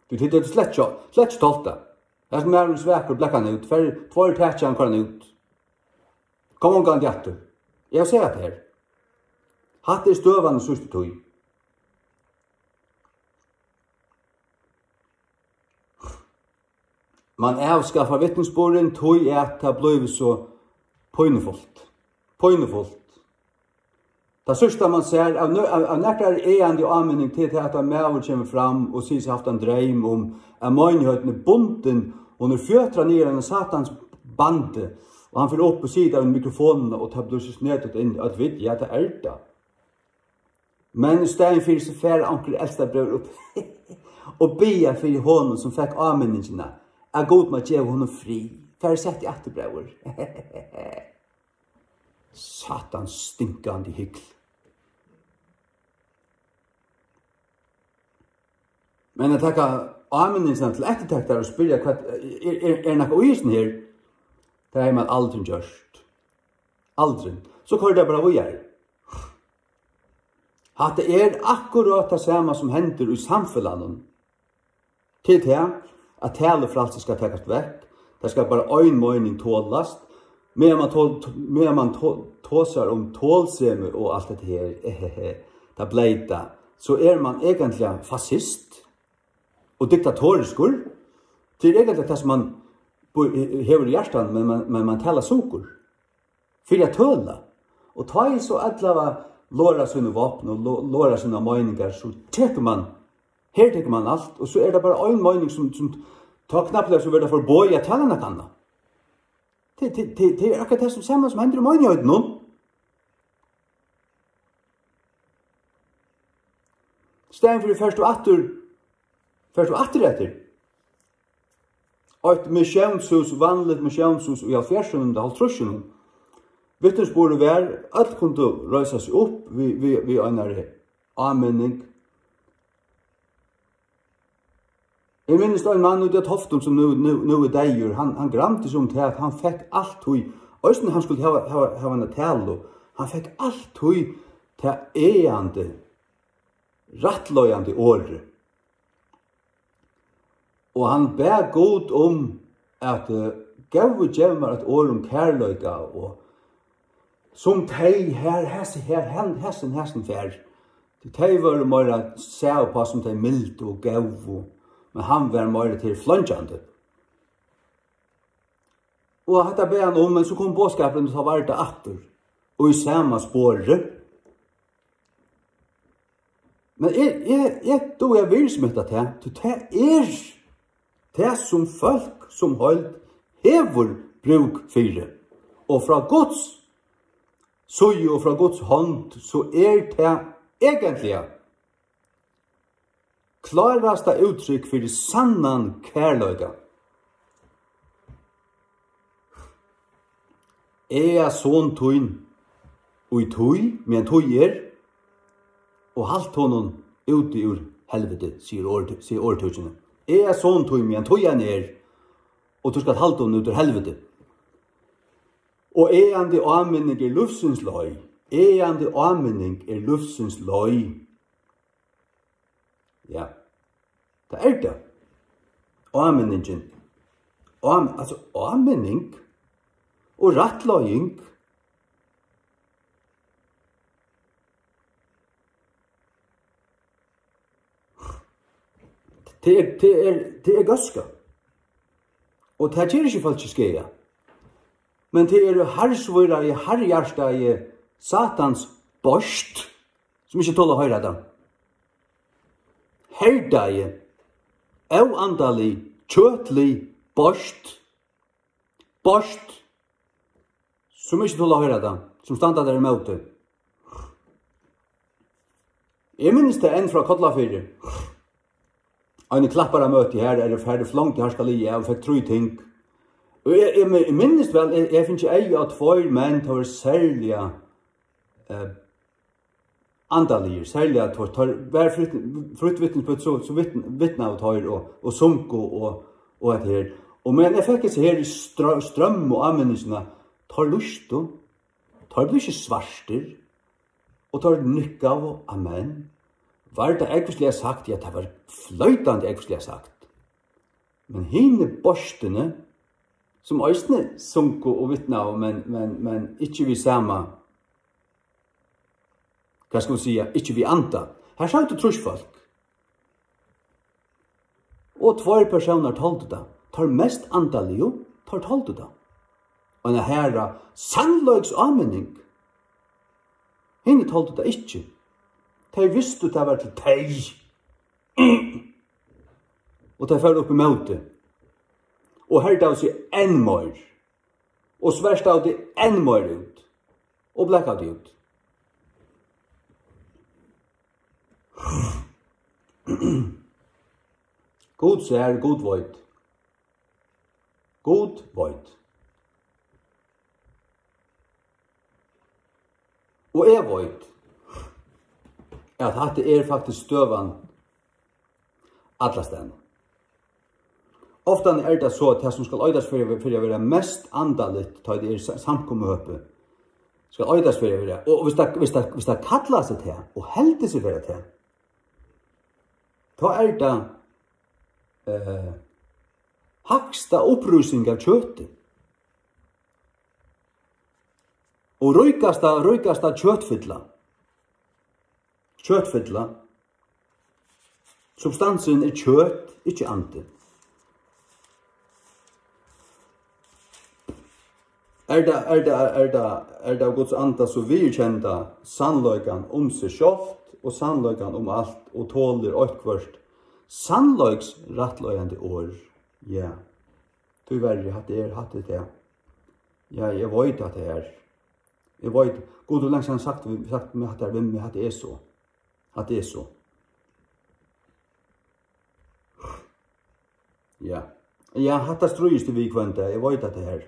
Tí tit høvdu slett ikki, slett ikki tolt tað. Hesin maðurin er svakur, blakk hann út. Fær tveir taki, hann koyrir hann út. Kom ongantíð aftur. Eg havi sagt tað her. Hatta er støðan í síðstu tíð. Man avskaffar vitnisburðin, tí at tað blívur so pínufult. Pínufult. Tað síðsta, man sær av nø-, av, av nakrari egandi áminning, til tað, at ein maður kemur fram og sigur seg havt ein dreym um, at meinigheitin er bundin, hon er fjøtrað niður av einum satans bandi, og hann fer upp og sigur tað í mikrofonina, og tað blívur so snedigt inn, at vit, ja, tað er tað. Men í staðin fyri, so fara onkrir eldstabræður upp og biðja fyri honum, sum fekk áminningina, at Gud má geva honum frið. Far og set teg aftur, bróðir. Satans stinkandi hygl. Men at taka áminningina til eftirtektar og spyrja, hvat, er, er, er nakað í hesum her? Tað hevði man aldrin gjørt. Aldrin. So koyrir tað bara víðari. Hatta er akkurát tað sama, sum hendir í samfelagnum. Til tað, at talufrælsi skal takast vekk, tað skal bara ein meining tolast, meðan man to-, meðan man to-, tosar um tolsemi og alt hetta her, ehehe, tað bleyta, so er man eigentliga fasist og diktatoriskur. Tað er eigentliga tað, sum man bu-, hevur í hjartanum, men man, men man talar sukur. Fyri at tøla. Og tá ið so allir lora síni vápn og lo-, lora sínar meiningar, so tekur man, her tekur man alt, og so er tað bara ein meining, sum, sum tá knappliga so verður tað forboðið at tala nakað annað. Tað, tað, tað, tað er akkurát tað sum sama sum hendir í meinigheitini. Staðin fyri fert tú aftur, fert tú aftur eftir. Eitt missiónshús, vanligt missiónshús í hálvfjerðsunum og hálvtrýssunum. Vitnisburður var, øll kundu reisa seg upp við, við, við einari áminning. Eg minnist ein mann úti á Toftum, sum nú, nú, nú er deyður. Hann, hann gramdi seg um tað, at hann fekk altíð, eisini hann skuldi hava, hava, hava eina talu, hann fekk altíð tað egandi, rættleiðandi orðið. Og hann bað Gud um, at, eh, Góði, gev mær eitt orð um kærleika, og sum tey her, hesi her, hen, hesin, hesin fær. Tí tey vóru meira sæð upp á sum tey mildu og góðu, men hann var meira til fleingjandi. Og hatta bað hann um, men so kom boðskapurin, og tá var tað aftur. Og í sama spori. Men eg, eg, eg dugi at virðismeta tað, tí tað er tað, sum fólk sum heild hevur brúk fyri. Og frá Guds síðu og frá Guds hond, so er tað eigentliga klárasta úttrykk fyri sannan kærleika. Eg er son tín í tíð, meðan tíð er, og halt honum úti úr helviti, sigur orð, sigur orðtøkini. Eg er son tín, meðan tíðin er, og tú skalt halda honum út úr helviti. Og egandi áminning er lívsins leið. Egandi áminning er lívsins leið. Ja, tað er tað. Áminningin. Ám-, altso, áminning og rættleiðing. Tað er, tað er, tað er góðska. Og tað ger ikki fólki skaða. Men tað eru harðsvíraði, harðhjartaði Satans beist, sum ikki tola at hoyra tað. Herdaði, óandalig, kjøtlig beist, beist, sum ikki tola at hoyra tað, sum standa tær ímóti. Eg minnist tað enn frá Kollafirði. Eini klapparamøti har, er farið flongt í harðskaliga og fekk trý ting. Og eg, eg, eg minnist væl, eg, eg fingi eyga á tveir menn, teir vóru serliga, eh, andaligir, serliga teir, teir var frítt, frítt vitnisburð, so, so vitn-, vitnaðu teir og, og sungu og, og hetta her. Og meðan eg fekk hesa her strø-, strømmu áminningina, teir lýstu, teir blivu ikki svartir, og teir nikkaðu, amen. Var tað ógvusliga sagt? Ja, tað var floytandi ógvusliga sagt. Men hini beistini, sum eisini sungu og vitnaðu, men, men, men ikki við sama, hvat skal man siga, ikki við anda. Har sótu trýss fólk. Og tveir persónar toldu tað. Teir mest andaligu, teir toldu tað. Og ein harða sannleiks áminning. Hini toldu tað ikki. Tey vistu, tað var til tey. Og tey fóru upp ímóti. Og herdaðu seg enn meir. Og svertaðu tey enn meir út. Og blakaðu tey út. Gud sær, Gud veit. Gud veit. Og eg veit, at hatta er faktiskt støðan allastaðni. Ofta er tað so, at tað, sum skal eitast fyri, fyri at vera mest andaligt, tá tað er sa-, samkomuhøpi, skal eitast fyri at vera, og, og viss tað, viss tað, viss tað kallar seg tað, og heldur seg vera tað, tá er tað, eh, hægsta upprísing av kjøti. Og ríkasta, ríkasta kjøtfylla. Kjøtfylla. Substansin er kjøt, ikki andi. Er tað, er tað, er tað, er tað Guds anda, so viðurkenda sannleikan um seg sjálvt og sannleikan um alt og tolir eitthvørt sannleiks rættleiðandi orð? Ja. Tíverri, hatta er, hatta er tað. Ja, eg veit, hatta er. Eg veit, Gud hevur langt síðan sagt, sagt meg hatta er við meg, hatta er so. Hatta er so. Ja. Ja, hatta stríðist tú við hvønn dag. Eg veit, hatta er.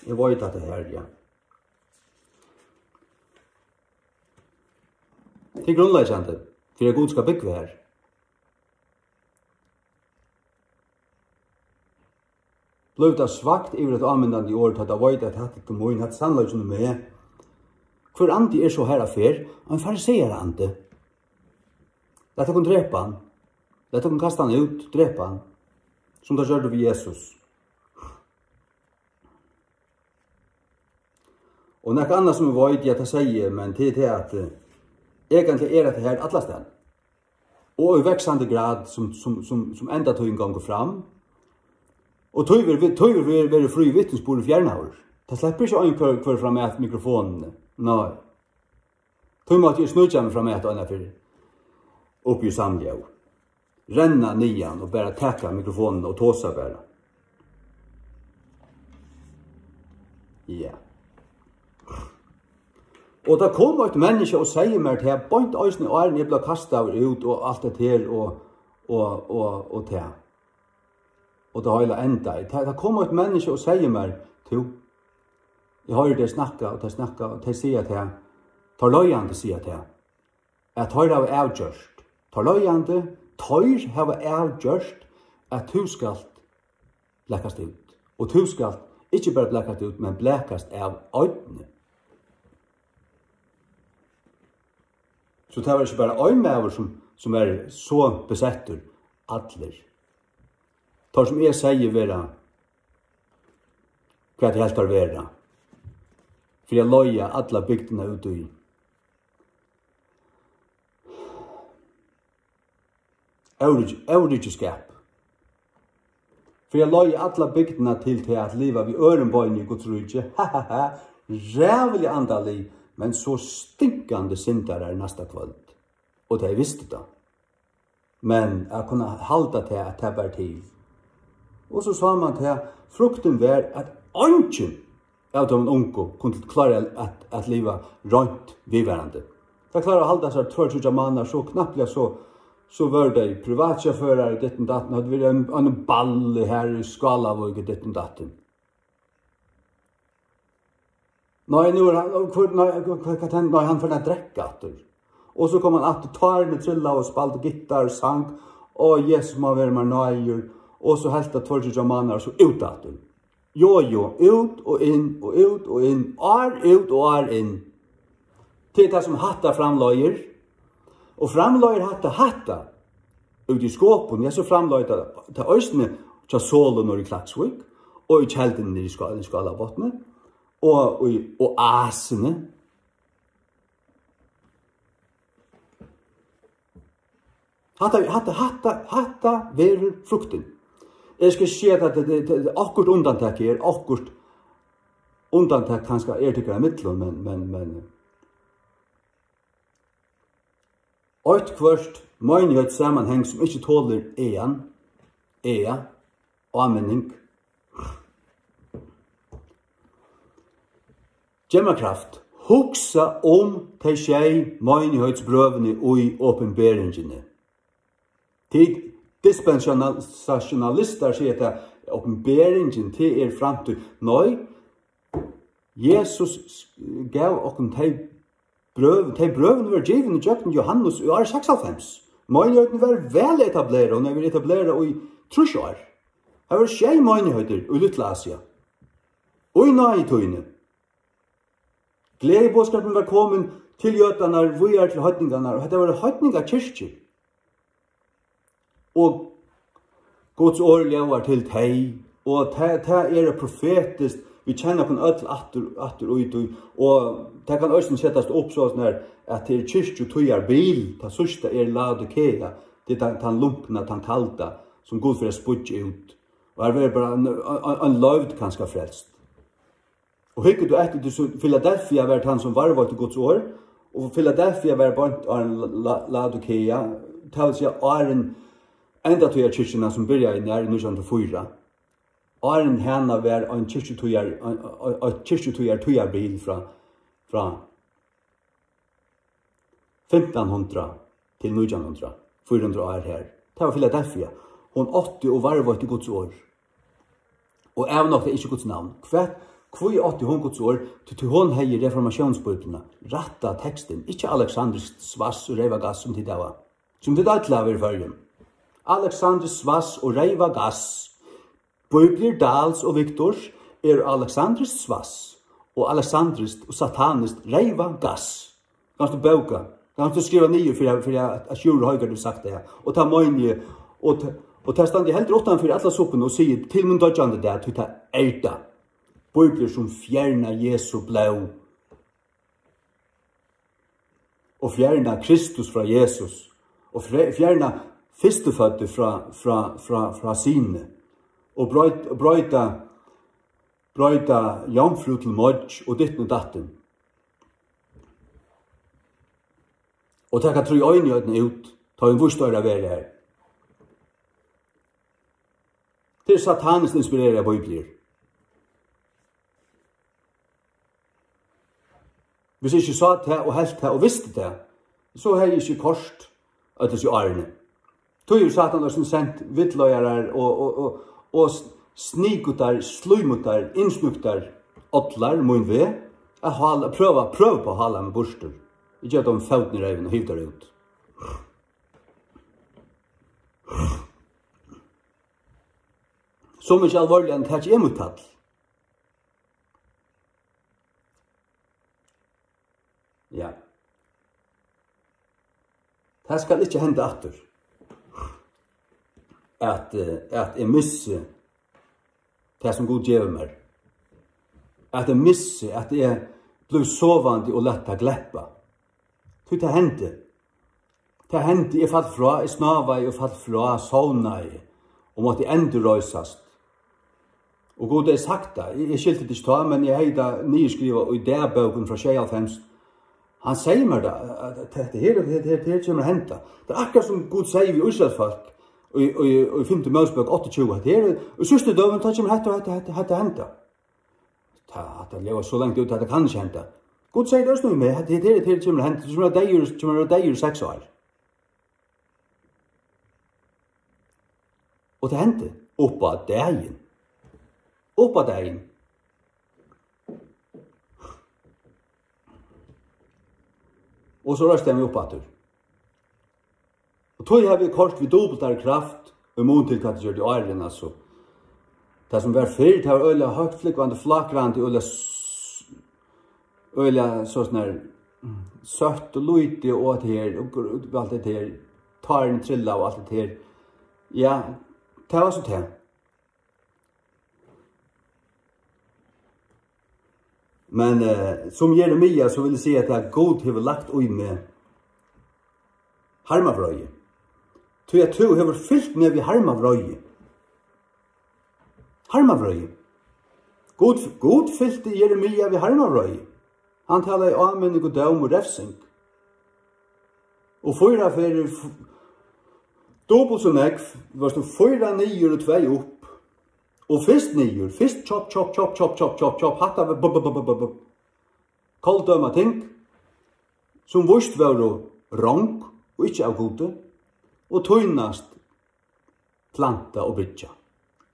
Eg veit, hatta er, ja. Tað er grundleggjandi, fyri at Gud skal búgva her. Blívur tað svakt yvir eitt ámindandi orð, tá tað veit, at hatta er til mín, hatta er sannleikin um meg? Hvør andi er so har á ferð? Ein farisearaandi. Lat okkum drepa hann. Lat okkum kasta hann út, drepa hann. Sum teir gjørdu við Jesus. Og nakað annað sum eg veit, ja, tað segði eg, men tað er tað, at, eh, eigentliga er hetta her allastaðni. Og í vaksandi grad, sum, sum, sum, sum endatíðin gongur fram. Og tí verður, tí verður, verður frí vitnisburður fjernaður. Tað sleppur ikki ein hvør, hvør fram at mikrofonini. Nei. Tí mátti eg sníkja meg fram at eina ferð. Uppi í samljóð. Renna niðan og bara taka mikrofonina og tosa bara. Ja. Og tað kom eitt menniskja og segði mær tað, beint eisini áðrenn eg bleiv kastaður út og alt det her og, og, og, og tað. Og tað heila endaði. Tað, tað kom eitt menniskja og segði mær, tú, eg hoyri tey snakka, og tey snakka, og tey siga tað, teir leiðandi siga tað, at teir hava avgjørt, teir leiðandi, teir hava avgjørt, at tú skalt blakast út. Og tú skalt ikki bara blakast út, men blakast av eini. So tað var ikki bara ein maður, sum, sum var so besettur, allir. Teir, sum eg segði vera, hvat eg helt teir vera, fyri at leiða alla bygdina út í óríki-, óríkisskap. Fyri at leiða alla bygdina til tað at liva við øðrum beini í Guds ríki. Ha, ha, ha. Ræðuliga andalig, men so stinkandi syndarar næsta kvøld. Og tey vistu tað. Men at kunna halda tað, at tað bar til. Og so sá man tað, fruktin var, at eingin av teimum ungu kundi klára at, at liva reint viðvarandi. Tað klára at halda sær tveir, tríggjar mánaðar, so knappliga so, so vóru tey privatsjåførar, ditten datten, høvdu verið ein, ein balli her í Skálavík, ditten datten. Nei, nú er hann, og hvør, nei, hvat, hvat hent? Nei, hann fer at drekka aftur. Og so kom hann aftur, tárini trillaðu og spældu gittar og sang. Ó, Jesus má vera mær náðigur. Og so helt tað tveir, tríggjar mánaðar, og so út aftur. Jo, jo, út og inn, og út og inn, ár út og ár inn. Til tað sum hatta framleiðir, og framleiðir hatta, hatta, út í skopun, ja, so framleiðir tað, tað eisini hjá Solu norður í Klaksvík, og í Kelduni niðri í Ská-, í Skálabotni, og í, og Asini. Hatta, hatta, hatta, hatta verður fruktin. Eg skal siga, at tað, tað, tað, tað, okkurt undantak er, okkurt undantak kanska er tykkara millum, men, men, men, eitt hvørt meinigheitssamanhang, sum ikki tolir egan, ega, áminning. Gev mær kraft. Hugsa um tey sjey meinigheitsibrøvini í Opinberingini. Tit dispensationalistar siga, at Opinberingin, tað er framtíð. Nei, Jesus s-, gav okkum tey brøv, tey brøvini vóru givin ígjøgnum Johannes í ár seksoghálvfems. Meinigheitin var væl etablerað, hon hevur verið etablerað í trýss ár. Har vóru sjey meinigheitir í Lítla Asia. Og í náðitíðini. Gleðiboðskapurin var komin til jødarnar, víðari til heidningarnar, og hetta vóru heidningakirkjur. Og Guds orð ljóðar til tey, og tað, tað er profetiskt, vit kenna okkum øll aftur, aftur í tí, og tað kann eisini setast upp soleiðis her, at tað er kirkjutíðarbil, tað síðsta er Laodikea, tað er tann, tann lunkna, tann kalda, sum Gud fer at spýggja út, og har verður bara ein, ein, ein, ein løgd kanska frelst. Og hyggur tú eftir, tú so, Filadelfia var tann, sum varðveitti Guds orð, og Filadelfia var beint áðrenn La-, La-, Laodikea, tað vil siga áðrenn endatíðarkirkjuna, sum byrjaði nær í nítjan hundrað og fýra. Áðrenn hana var ein kirkjutíðar-, ein, ein, ein kirkjutíðar-, tíðarbil frá, frá fimtan hundrað til nítjan hundrað, fýra hundrað ár her. Tað var Filadelfia. Hon átti og varðveitti Guds orð. Og avnoktaði ikki Guds navn. Hvat, hví átti hon Guds orð? Tí, tí hon hevði reformatiónsbíbliuna, rætta tekstin, ikki Alexander Svass og Reyva Gass, sum tit hava, sum tit øll hava í Føroyum. Alexander Svass og Reyva Gass. Bíbliur Dahls og Viktors eru alexandriskt svass og alexandriskt og sataniskt reyva gass. Kanst tú bóka? Kanst tú skriva niður fyri, fyri at, at sjúrður hoyrir, hvat tú sagt tað? Og tað meini eg, og t-, og tað standi heldur uttan fyri alla suppuna og sigi til mín doyggjandi dag, tí tað er tað. Bíbliur sum fjerna Jesu blóð. Og fjerna Kristus frá Jesus, og fre-, fjerna fyrstuføddu frá, frá, frá, frá syni, og broyt-, og broyta, broyta jomfrú til moyggj og ditten og datten. Og taka tríeinigheitina út, tá hon víst er at vera har. Tað er sataniskt inspireraðar bíbliur. Hvis eg ikki sá tað og helt tað og visti tað, so hevði eg ikki koyrt øll hesi árini. Tí hevur Satan eisini sent villleiðarar og, og, og, og s-, snikutar, slímutar, innsnúktar, allar mín veg, at hála, prøva, prøva på at hála meg burtur. Eg gevi teimum fótin í reyvin og hivi teir út. So mikið alvorliga, men taki eg mítt kall. Ja. Tað skal ikki henda aftur. At, eh, at eg missi tað, sum Gud gevur mær. At eg missi, at eg blívi sovandi og lati tað gleppa. Tí tað hendi. Tað hendi, eg fall frá, eg snávaði og fall frá, sovnaði og mátti endurreisast. Og Gud hevði sagt tað. Eg, eg skilti tað ikki tá, men eg hevði tað niðurskrivað í dagbókum frá sjeyoghálvfems. Hann segði mær tað, at, at hetta her, hetta her, hetta her kemur at henda. Tað er akkurát sum Gud segði við Ísraels fólk í, í, í fimtu Mósebók áttaogtjúgu, hetta her, í síðstu døgum, tá kemur hetta, hetta, hetta, hetta at henda. Tað, hatta ljóðar so langt út, at tað kann ikki henda. Gud segði tað eisini við meg, hetta her, hetta her kemur at henda, tú kemur at deyður, kemur at deyður í seks ár. Og tað hendi. Upp á dagin. Upp á dagin. Og so reisti eg meg upp aftur. Og tí havi eg koyrt við dupultari kraft í mun til, hvat eg gjørdi áðrenn, altso. Tað, sum var fyrr, tað var øgiliga høgt flúgvandi, flakrandi, øgiliga s-, øgiliga so sånn her, mm, søtt og lítið og alt her, og gr-, alt det her, tárini trilla og alt det her. Ja, tað var so tað. Men, eh, sum Jeremia, so vil eg siga, at Gud hevur lagt í meg harmafrøði. Tí at tú hevur fylt meg við harmafrøði. Harmafrøði. Gud, Gud fylti Jeremia við harmafrøði. Hann talaði áminning og dóm og refsing. Og fýra ferðir f-, dupult so nógv, vart tú fýra niður og tvey upp. Og fyrst niður, fyrst chop, chop, chop, hatta var bu-, bu-, bu-, bu-, bu-, bu-, koldøma ting, sum víst vóru rong og ikki av Gudi, og tínast planta og byggja.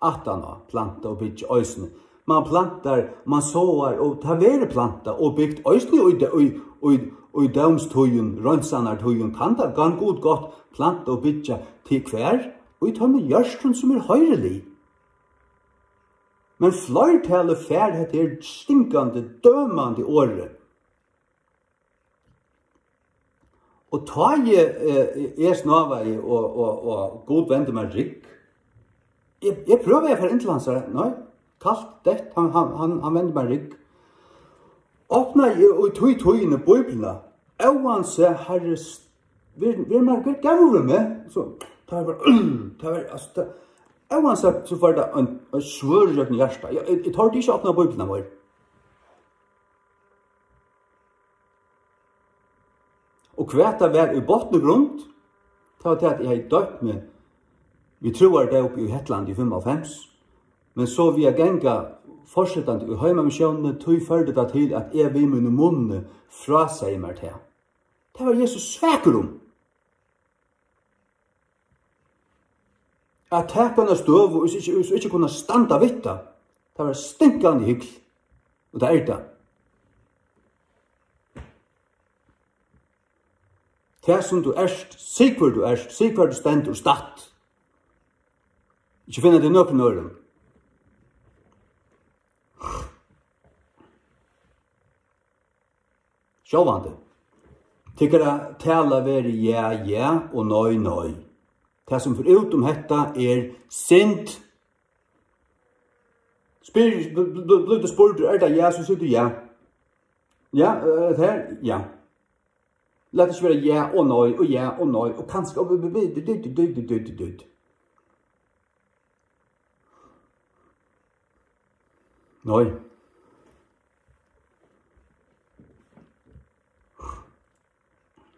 Aftaná, planta og byggja eisini. Man plantar, man sáar, og tað verður plantað og bygt eisini í, í, í, í dómstíðum, reinsanartíðum, kann tað, kann Gud gott planta og byggja til hvar? Í teimum hjørtum, sum er hoyrilig. Men fleirtalið fær hetta her stinkandi, dømandi orðið. Og tá eg, eh, eg snávaði, og, og, og Gud vendi mær rygg, eg, eg prøvaði at fara inn til hansara, nei, kalt, deytt, hann, hann, hann, hann vendi mær rygg. Opnaði eg í tí tíðini Bíbliuna, óansæð, Harri, s-, ver, ver mær, ver góður við meg, so, tað var, tað var, altso, tað, óansæð, so var tað ein, ein svørð gjøgnum hjartað. Eg, eg, eg tordi ikki at opna Bíbliuna meir. Og hvat tað var í botn og grund, tað var tað, at eg hevði doypt meg við trúardóp í Hetlandi í fimmoghálvfems, men so við at ganga fortsetandi í heimamissiónini, tí førdi tað til, at eg við mínum munni frásegði mær tað. Tað var Jesus svakur um. At taka eina støðu og so ikki, so ikki kunna standa við tað, tað var stinkandi hykl. Og tað er tað. Tað sum tú ert, sig hvør tú ert, sig hvar tú stendur og statt. Ikki finna teg í nøkrum øðrum. Sjálvandi. Tykkara tala verði ja, ja og nei, nei. Tað sum fer út um hetta er synd. Spyr, bl-, bl-, blívur tú spurdur, er tað ja, so sigur tú ja. Ja, eh, tað er ja. Lat ikki vera ja og nei og ja og nei og kanska og b-, b-, b-, d-, d-, d-, d-, d-, d-, d-, d-, d-, d-. Nei.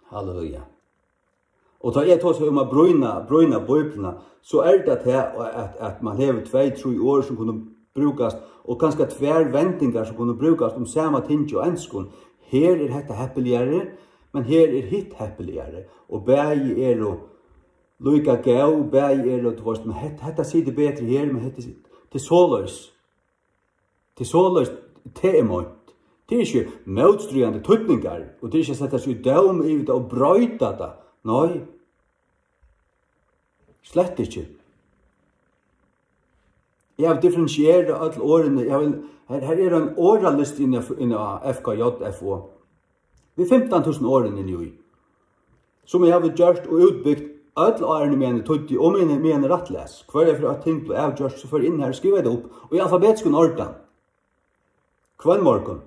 Halleluja. Og tá eg tosi um at brýna, brýna Bíbliuna, so er tað tað, at, at man hevur tvey, trý orð, sum kunnu brúkast, og kanska tvær vendingar, sum kunnu brúkast um sama ting á enskum. Her er hetta heppiligari, men her er hitt heppiligari. Og bæði eru líka góð, bæði eru, tú veist, men hetta, hetta situr betri her, men hetta sit-, tað er soleiðis. Tað er soleiðis, tað er meint. Tað er ikki mótstríðandi týdningar, og tað er ikki at seta seg í dóm yvir tað og broyta tað. Nei. Slett ikki. Eg havi differensierað øll orðini. Eg havi, her, her er ein orðalisti inni á, inni á F K J F O. Við fimtan túsund orðum inni í. Sum eg havi gjørt og útbygt øll árini, meðan eg týddi, og meðan, meðan eg rættlas. Hvørja ferð eitt ting bleiv avgjørt, so fór eg inn har og skrivaði tað upp, og í alfabetiskum ordan. Hvønn morgun.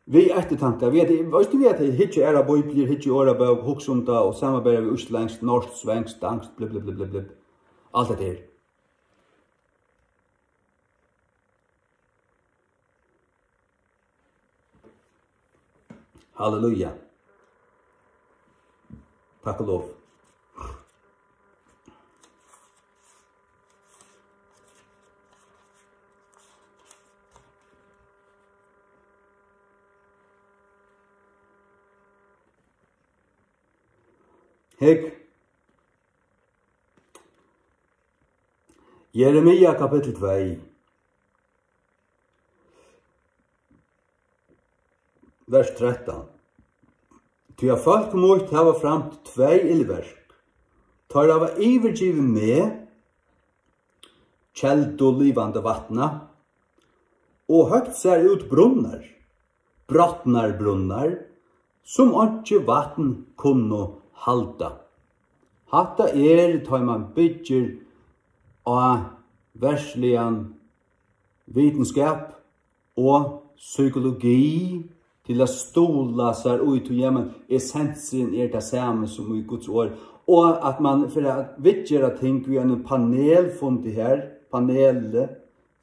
Við eftirtanka, við at, veitst tú, við at hyggja aðrar bíbliur, hyggja í orðabók, hugsa um tað og samanbera við íslendskt, norskt, svenskt, danskt, bli, bli, bli, bli, bli. Alt hetta her. Halleluja. Takk og lov. Hygg. Jeremia kapittul tvey. Vers trettan. Tí at fólk mítt hava framt tvey illverk. Teir hava yvirgivið meg, keldu livandi vatna, og høgt sær út brunnar, brotnar brunnar, sum einki vatn kunnu halda. Hatta er, tá man byggir á verðsligan vitinskap og psykologi til at stuðla sær í, tí, jamen, essensin er tað sami sum í Guds orð, og at man, fyri at viðgera ting við einum panelfundi her, paneli,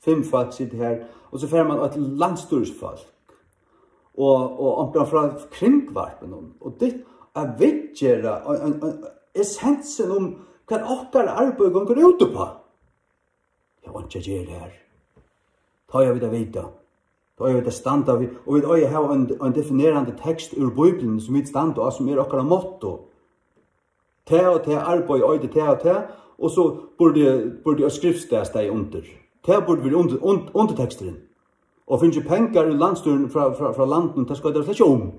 fimm fólk sita her, og so fær man eitt landsstýrisfólk og, og onkran frá kringvarpinum, og dit at viðgera ein, ein, ein essensin um hvat okkara arbeiði gongur út uppá. Eg havi einki at gera her. Tá eiga vit at vita. Tá eiga vit at standa við, og vit eiga at hava ein, ein definerandi tekst úr Bíbliuni sum vit standa á, sum er okkara motto. Tað og tað arbeiði eitur tað og tað, og so burdi, burdi eitt skriftstað staðið undir. Tað burdi verið undir, und-, undirteksturin. Og fingið pengar úr landsstýrinum frá, frá, frá landinum, tað skoyta vit slett ikki um.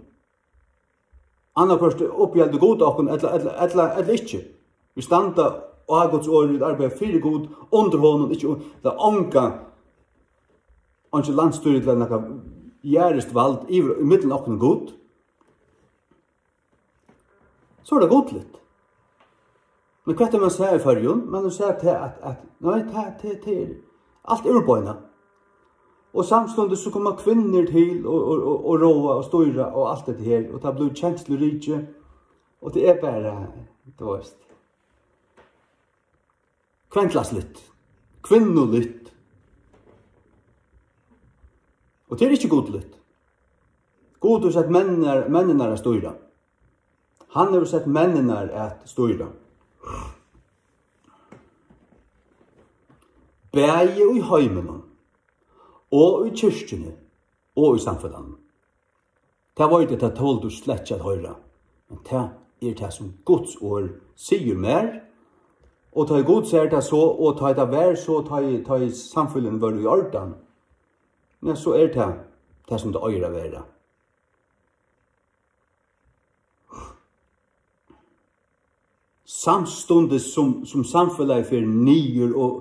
Annaðhvørt uppiheldur Gud okkum, ella, ella, ella, ella ikki. Vit standa á Guds orði, vit arbeiða fyri Gud, undir honum, ikki un-, tað er onga, einki landsstýri ella nakað jarðiskt vald yvir, ímillum okkum og Gud. So er tað gudligt. Men hvat er man sær í Føroyum? Man sær til at, at, nei, tað, tað, tað er alt úrbeinað. Og samstundis so koma kvinnur til og, og, og, og ráða og stýra og alt hetta her, og tað blívur kensluríki, og tað er bara, tú veist, kvenfelagsligt, kvinnuligt. Og tað er ikki gudligt. Gud hevur sett menninar, menninar at stýra. Hann hevur sett menninar at stýra. Bæði í heiminum og í kirkjuni og í samfelagnum. Tað veit eg, tað tolir tú slett ikki at hoyra. Men tað er tað, sum Guds orð sigur mær. Og tá ið Gud sær tað so, og tá ið tað var so, tá ið, tá ið samfeløgini vóru í ordan, ja, so er tað tað, sum tað eigur at vera. Samstundis sum, sum samfelagið fer niður og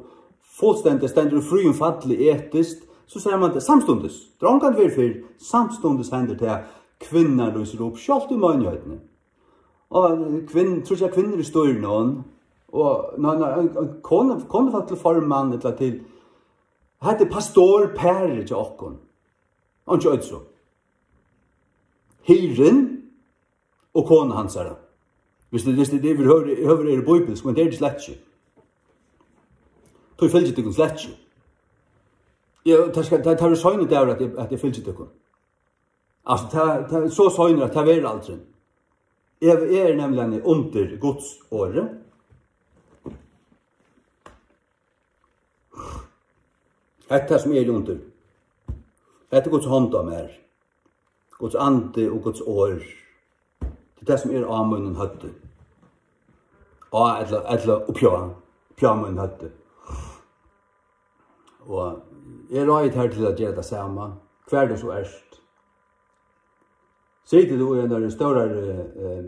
fullstændigt stendur í fríum falli etiskt, so sær mann tað samstundis. Tað er ongantíð verið fyrr. Samstundis hendir tað, kvinnan rísur upp, sjálvt í meinigheitini. Og kvinn-, tríggjar kvinnur í stýrinum, og ná, ná, ein, ein konu, konufólk til formann, ella til, hetta er pastorparið hjá okkum. Einki øðrvísi. Hirðin og kona hansara. Viss tað, viss tað yvirhøvur, høvur er í Bíbliuni, men tað er tað slett ikki. Tí fylgi tykkum slett ikki. Ja, tað skal, tað, tað er seinur dagur, at eg, at eg fylgi tykkum. Altso, tað, tað er so seinur, at tað verður aldrin. Eg, eg eri nemliga undir Guds orði. Hetta sum eg eri undir. Hetta er Guds hond á mær. Guds andi og Guds orð. Tað er tað, sum er á mínum høvdi. Á, ella, ella uppi á, uppi á mínum høvdi. Og eg ráði tær til at gera tað sama, hvar tú so ert. Situr tú í einari stórari, eh,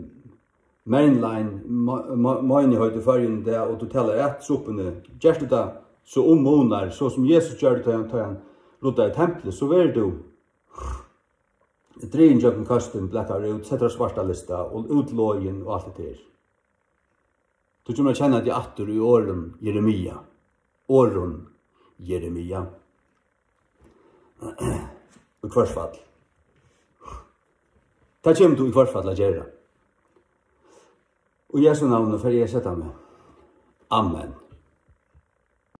mainline mo-, mo-, meinigheit í Føroyum í dag, og tú talar at suppuni, gert tú tað so um munar, so sum Jesus gjørdi, tá hann, tá hann ruddaði templið, so verður tú drigin gjøgnum køstin, blakaður út, settur á svarta lista og útlogin og alt hetta her. Tú kemur at kenna teg aftur í orðum Jeremia. Orðum Jeremia. Í hvørt fall. Tað kemur tú í hvørt fall at gera. Og í Jesu navni fari eg at seta meg. Amen.